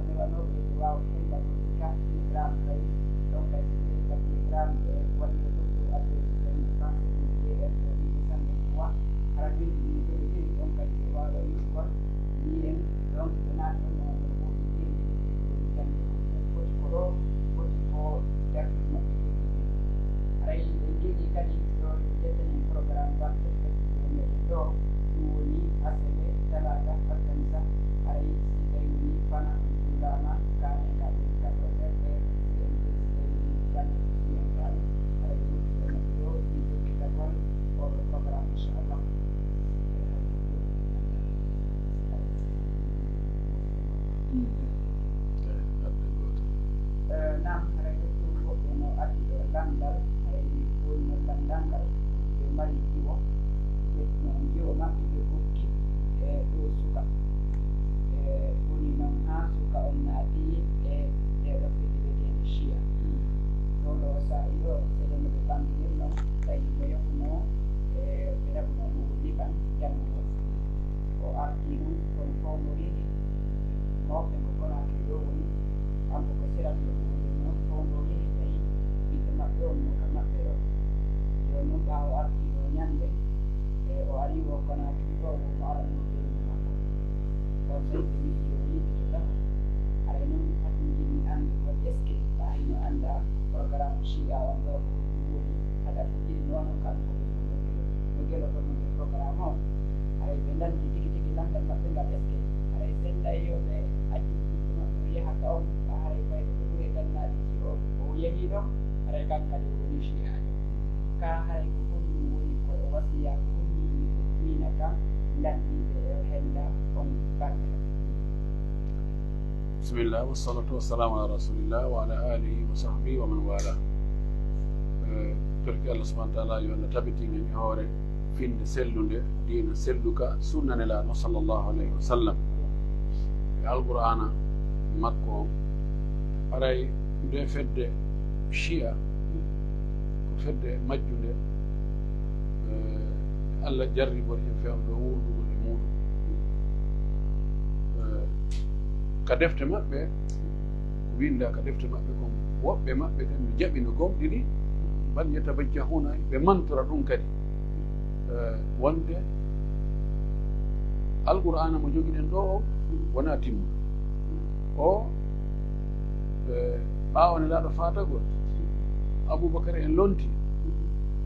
Newanooɓe e waawa hellagol ka Telegram kay, ɗon kay si tawii ka Telegram e waɗi ɗo ɗo adresse ɓen français ɗum D R D mille deux cent vingt-trois, hara bindi ɗum ɓe ɓe ɗon kadi ɓe waawa yi'ugol. Mbiyen donc ɓe naati ɗon no woni ɗo ɓe jeyi ɗo ɓe janngi ko foti ko ɗo, foti ko dartinde maɓɓe foti ɗum. Haray en jogii kadi ɗo ɓe ƴettanen programme banque foti ko meɗen ɗo, ɗum woni asewe, talaata, alkamisa, haray si tawi woni fana ɗum juulaama, kaane ka ɗum quatorze heures, heure C M P si tawi woni banque si en kaane, haray woni ko maɓɓe ɗo, ɗum jokkitagol oɗo programme, inchallah. Eh, naam, haray ɗo ɗum woɓɓe no addi ɗo lanndal, haray woni no lanndal ngal, ɓe mari jiwo, ɓe, jiwo maɓɓe ɓe hokki, e ɗo suka. E woni non haa suka on naati e ɗee ɗoo fedde wi'eteende Shia. Ɗoo ɗoo saa'i ɗoo, seeɗa no ɓe ɓamɗinir non, tawi mo yahuno, e ɓe raɓuno ɗum Liban janngugol. O artii ɗum, kono fawndoriinde mawɓe mo Konaakiri ɗoo woni, kanko ko Siratu ɗoo woni, non fawndoriinde tawi ɓiɗɗo maɓɓe on no ka maɓɓe ɗoo. Jooni non ɓaawo artii ɗoo ñannde, e o arii wo Konaakiri ɗoo, wo mo aranno jooni makko. On tawi ɓe wi'i yo yimɓe to taho, haray non hakkundinmi anndugol, est-ce que ɓaawo hino anndaa programme Shia on ɗoo ko ɗum woni, hada ko yiɗi noon on kanko ko ɗum woni no gelo to mon e programme on. Haray ɓe lanndi tigi tigi lanndal maɓɓe ngal, est-ce que haray sennday yo ɓe accu ɓiɓɓe maɓɓe o yaha ka on, ɓa haray fayda ko ɓuri e gannaaɗi si o, o yehii ɗon, haray kan kadi o woni Shi'aajo. Ka haray ko honɗum woni ko e wasiya, ko honɗum woni ko diina kan lanndii ɓe e hennda on bannge? Bismillah, wassalatu wassalamu ala rasulillah wa ala alihi wa sahbihi wa man wala. Eh, torki Allah subhanahu wa ta'ala yo Allah tabitin en e hoore finnde sellunde, diina selluka, sunna Nelaaɗo sallallahu alayhi wa sallam. E Alqur'aana makko on, haray nde fedde Shi'a ko fedde majjunde, eh, Allah jarribori en fewndo wowlugol e muuɗum. Eh, ka defte maɓɓe, ko winndaa ka defte maɓɓe kon, woɓɓe maɓɓe kadi no jaɓi, no gomɗini, bal yatabajjahuna, ɓe mantora ɗum kadi. Eh, wonde Alqur'aana mo jogiɗen ɗoo on wonaa timmuɗo. O, eh, ɓaawo Nelaaɗo faatagol, Abubakar en lonti,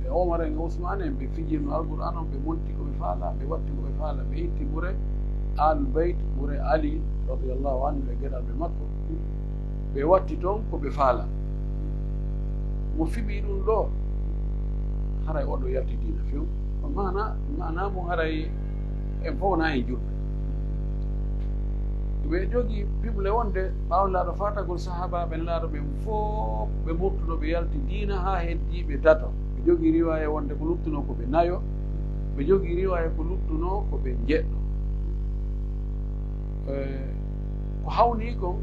e Omar en, e Usmaan en, ɓe fijirno Alqur'aana on, ɓe monti ko ɓe faalaa, ɓe watti ko ɓe faalaa, ɓe itti ɓure Aalul Bayt, ɓure Ali radiyallahu anhu e geɗalɓe makko, ɓe watti ton ko ɓe faalaa. Mo fiɓii ɗum ɗoo, haray o ɗoo yalti diina few. Ko maana, maana mo haray en fow na en julɓe. Ɓe jogii piɓle wonde ɓaawo Nelaaɗo faatagol, sahaabaaɓe Nelaaɗo ɓen fow ɓe murtuno, ɓe yalti diina haa heddii ɓe tato. Ɓe jogii riwaaya wonde ko luttunoo ko ɓe nayo, ɓe jogii riwaaya ko luttunoo ko ɓe njeɗɗo. Eh, ko hawnii kon,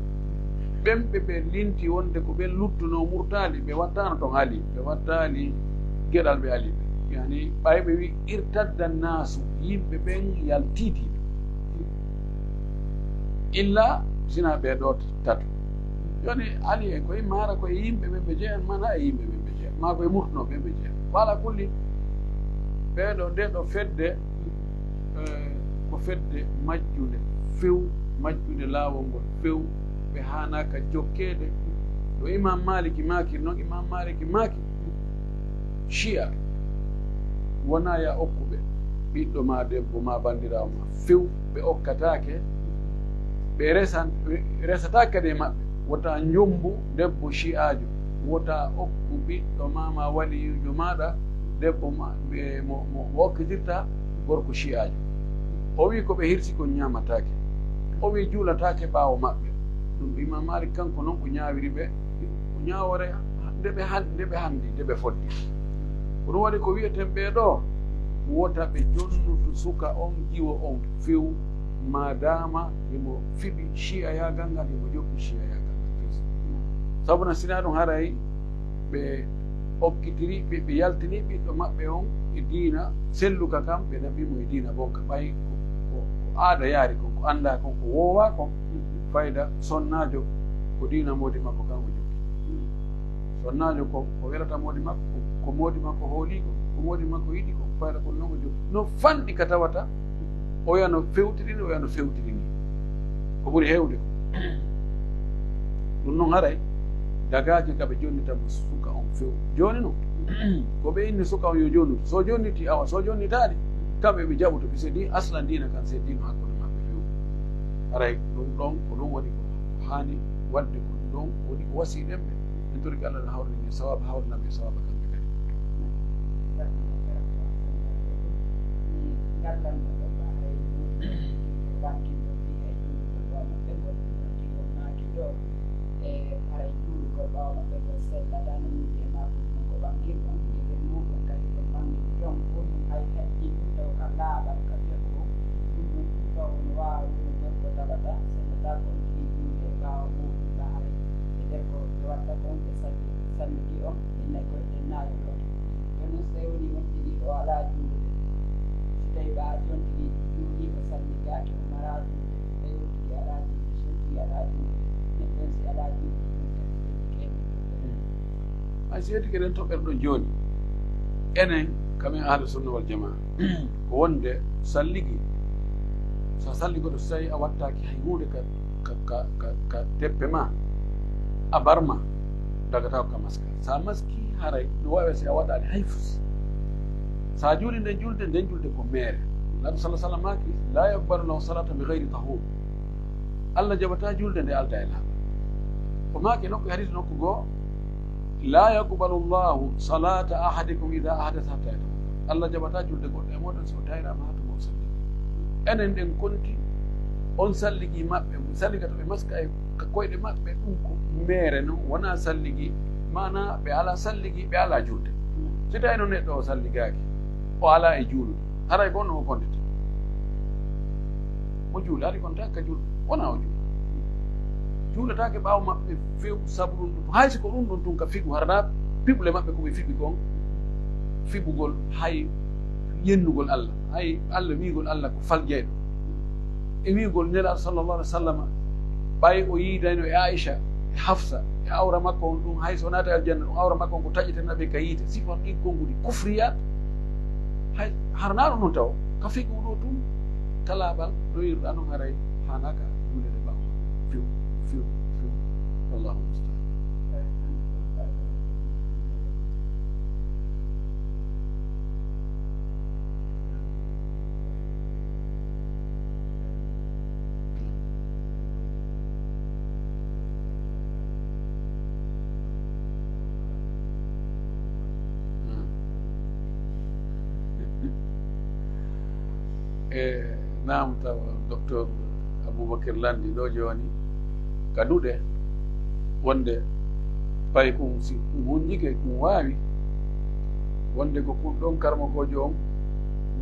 ɓen ɓe ɓe linti wonde ko ɓen luttunoo murtaali, ɓe wattaano ton Ali, ɓe wattaali geɗalɓe Ali ɓe. Yani, ɓay ɓe wi irtadda naasu, yimɓe ɓen yaltii diina. Illa sinaa ɓee ɗoo tato. Jooni Ali en koye maara ko e yimɓe ɓen ɓe jeyan, mana e yimɓe ɓen ɓe jeyan, maa ko e murtunoo ɓen ɓe jeyan. Ko alaa kulli, ɓee ɗoo, ndee ɗoo fedde, eh, ko fedde majjunde few, majjunde laawol ngol few, ɓe haanaaka jokkeede. No Imaam Maaliki maakiri non, Imaam Maaliki maaki, Shi'a wonaa ya okku ɓe ɓiɗɗo maa debbo maa banndiraawo maa few, ɓe okkataake, ɓe resan-, ɓe resataake kadi e maɓɓe. Wota njommbu debbo Shi'aajo, wota okku ɓiɗɗo maa maa waliyuujo maaɗa debbo ma, e mo, mo, mo okkitirta gorko Shi'aajo. O wi'i ko ɓe hirsi kon ñaamataake. O wi'i juulataake ɓaawo maɓɓe. Ɗum Imaam Maalik kanko non o ñaawiri ɓe, o ñaawoore nde ɓe han-, nde ɓe hanndi, nde ɓe foddi. Ko ɗum waɗi ko wi'eten ɓee ɗoo, wota ɓe jonnutu suka on, jiwo on few, maadaama himo fiɓi Shi'ayaagal ngal, himo jokki Shi'ayaagal ngal. Sabu na sinaa ɗum haray ɓe okkitiri, ɓe, ɓe yaltini ɓiɗɗo maɓɓe on e diina selluka kan, ɓe naɓi mo e diina bonka, ɓay ko, ko, ko aada yaari kon, ko anndaa kon, ko woowaa kon. Fayda sonnaajo ko diina moodi makko kan o jokki. Sonnaajo ko, ko welata moodi makko, ko, ko moodi makko hoolii ko, ko moodi makko yiɗi ko, fayda ko non o jokki. No fanɗi ka tawata, oya no fewtirini, oya no fewtirini. Ko ɓuri heewde ko. Ɗum non haray, dagaaji ka ɓe jonnita mo suka on few. Jooni non, ko ɓe inni suka on yo jonnude. So jonniti, awa, so jonnitaali, kamɓe ɓe jaɓoto, ɓe se di aslan diina kan se diino hakkunde maɓɓe few. Haray ɗum ɗon, ko ɗum woni ko haani waɗde, ko ɗum ɗon woni ko wasii ɗen ɓe. En torike Allah no hawrinde en sawaaba, hawrina ɓe sawaaba kamɓe kadi. Ngallan no ɗon ɓaaray bankin ɗon fii hay juulugol ɓaawo maɓɓe ngol, ɗon tigi on maaki ɗo, e haray juulugol ɓaawo maɓɓe ngol sellataa no wuuri e maakuuji makko ɓangin ɗon, e nder muuɗum kadi ɗon ɓangin ɗon, ko ɗum hay hajji ɗum taw ka laaɓal ka fekko, ɗum ɗon ɗum taw no waawa wonugol ko tawata sellataa ko on tigi juuli e ɓaawo muuɗum ɓaaray, e nder ko ɓe watta kon ɓe salli-, salligi on, ɓe nayi koy ɓe naayol on. Kono so tawii wonti ɗi o alaa juulude, si tawii ɓaa jonti ɗi juuli o salligaaki, o maraa juulude, si tawii wonti ɗi alaa juulude, si wonti ɗi alaa juulude, neɗɗo on si alaa juulude, ɗum kadi ɓe jikee ɗum ɗon. Hay si yettike ɗen toɓɓere ɗon jooni, enen, kamen Ahlu Sunna wal Jamaa, ko wonde salligi, so a salligoto, so tawii a wattaaki hay huunde ka, ka, ka, ka, ka teppe ma, a barma, dagataako ka maska. So a maski, haray no waawee si a waɗaali hay fus. So a juuli nden julde, nden julde ko meere. Nabi sallallaahu alayhi wa sallam maaki, "Laa yaqbalu Allaahu salaatan bi gayri tahuur." Allah jaɓataa julde nde aldaa e laaɓal. O maaki nokku, e hadiis nokku goo, "Laa yaqbalu Allaahu salaata ahadikum idaa ahdasa hattaa yatawadda." Allah jaɓataa julde goɗɗo e mooɗon si o tayraama haa tuma o salligi. Enen ɗen konti on salligi maɓɓe, salliga to ɓe maska e ka koyɗe maɓɓe, ɗum ko meere non, wonaa salligi, maanaa ɓe alaa salligi, ɓe alaa julde. Si tawii no neɗɗo o salligaaki, o alaa e juulude, haray ko honno o kontete? Mo juulaali kontaaki ka julde, wonaa o juula. Juulataake ɓaawo maɓɓe few sabu ɗum ɗum. Hay si ko ɗum ɗum tun ka figu, hara naa piɓle maɓɓe ko ɓe fiɓi kon, fiɓugol hay yennugol Allah, hay Allah wi'ugol Allah ko faljayɗo. E wi'ugol Nelaaɗo sallallaahu alayhi wa sallam, ɓay o yiidayno e Aisha, e Hafsa, e awra makko on ɗum, hay so naata aljanna, ɗum awra makko on ko taƴetenaa ɓe ka yiite. Sifa ɗin konguɗi kufriyaat, hay hara naa ɗum ɗum taw, ka figu ɗo tun, ka laaɓal, no wi'irɗaa non haray, haanaaka juulede ɓaawo. Few, few, few. Wallaahu musta'aan. E, naam, tawa Doktor Abubakir lanndii ɗoo jooni ka duɗe, wonde paykun, si kun hunjike, kun waawi, wonde ko kun ɗon karamokoojo on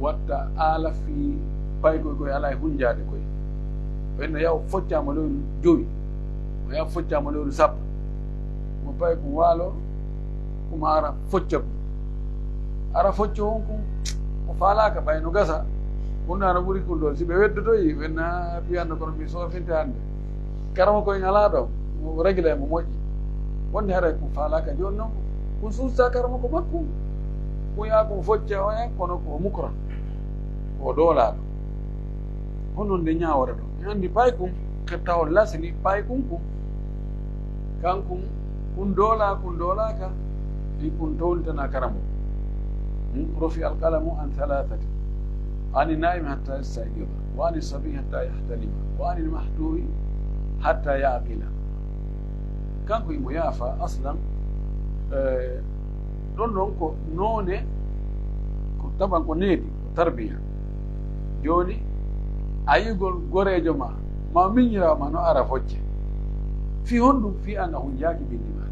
watta aala fii paykoy koy alaa e hunjaade koy. O inna yaw foccaama lewru jowi, o yaw foccaama lewru sappo, mo paykun waalo, kuma ara focca kun. Ara focco on kun, o faalaaka ɓay no gasa. Kun na no ɓuri kun ɗon. Si ɓe weddotoyi, ɓen na fiyande kono mi soofinte hannde. Karamoko en alaa ɗon, mo regla mo moƴƴi. Wonde haray kun faalaaka jooni non, kun suusta karamoko makko. Kun yaa kun focca on en, kono ko mukra. Ko doolaaɗo. Hono nde ñaawore ɗon. Mi anndi paykun, ketta on lasini paykun kun. Kankun, kun doolaa, kun doolaaka, ɗi kun townitanaa karamo. Hmm? Rufi alqalamu an thalathati. Ani naimi hatta yastayqiza. Wa ani sabi hatta yahtalima. Wa ani mahtuhi hatta yaqila. Kanko imo yaafa aslan, eh, ɗon ɗon ko noone, ko taban ko needi, ko tarbiya. Jooni, a yi'ugol goreejo ma, ma miñiraawo ma no ara focce. Fii honɗum? Fii an a hunjaaki binndi maa.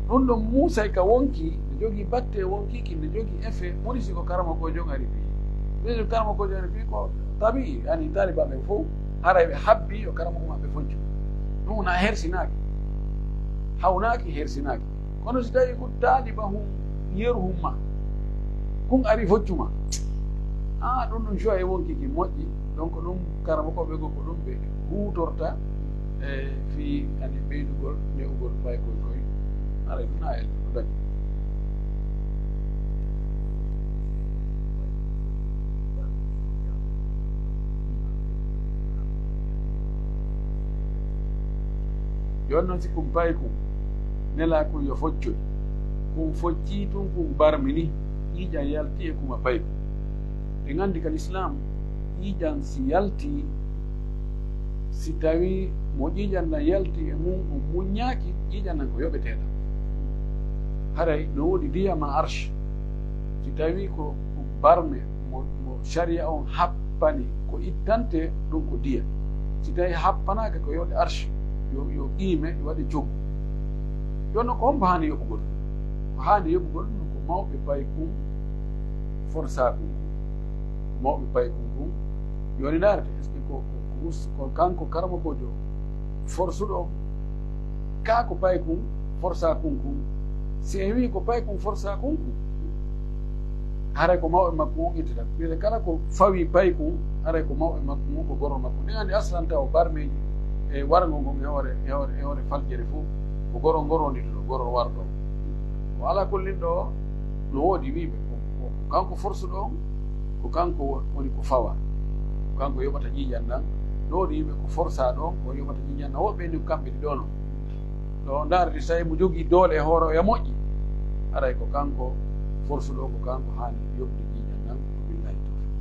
Ɗum ɗon muusay ka wonkii, ne jogii batte e wonkii kin, ne jogii effet, woni si ko karamokoojo on ari fii. Ɓe karamokoojo on ari fii ko tabi'i, ani taaliba ɓen fow, haray ɓe habbii yo karamoko maɓɓe foccu. Ɗum wona hersinaaki. Hawnaaki, hersinaaki. Kono si tawii ko taaliba hum yeru hum ma, kun ari foccu ma, Ah, ɗum ɗum joie e wonkii ki moƴƴi. Donc, ɗum karamokooɓe goo ko ɗum ɓe huutorta, e fii ani ɓeydugol ne'ugol paykoy koy. Haray ɗum na e ɗo dañi. Jooni non, si kun paykun nelaa kun yo foccoy, kun foccii tun, kun barmini, ƴiiƴan yalti e kuma paykun. Ɗen anndi ka Lislaam, ƴiiƴan si yaltii, si tawii mo ƴiiƴan ɗan yalti e mun, o muññaaki, ƴiiƴan ɗan ko yoɓeteeɗan. Haray no woodi diya ma arsh. Si tawii ko, ko barme mo, mo sariya on happani ko ittante, ɗun ko diya. Si tawii happanaaka, ko yoɓe arsh, yo, yo qiime, yo waɗe coggu. Jooni non, ko hombo haani yoɓugol ɗun? Ko haani yoɓugol ɗun ko mawɓe paykun forsa kun kun. Ko mawɓe paykun kun. Jooni ndaarete, est-ce que ko, ko, ko us-, ko kanko karamokoojo forsuɗo on, kaa ko paykun forsa kun kun? Si en wi'i ko paykun forsa kun kun, haray ko mawɓe makkun on ittata. Ɗun kala ko fawii paykun, haray ko mawɓe makkun on, ko goro makkun. Ɗen anndi aslan taw barmeeji e warngol ngol e hoore, e hoore, e hoore faljere fow, ko goro ngorondito, goro warɗo. Ko alaa kullin ɗoo, no woodi wi'uɓe ko, ko, ko kanko forsuɗo on, ko kanko wo-, woni ko fawaa. Ko kanko yoɓata ƴiiƴan ɗan. No woodi wi'uɓe ko forsaa ɗon, ko yoɓata ƴiiƴan ɗan. Woɓɓe ni ko kamɓe ɗiɗo non. Ɗo ndaarete, si tawii mo jogii doole e hoore, oya moƴƴi. Haray ko kanko forsuɗo on, ko kanko haani yoɓude ƴiiƴan ɗan. Wa billahi tawfiq.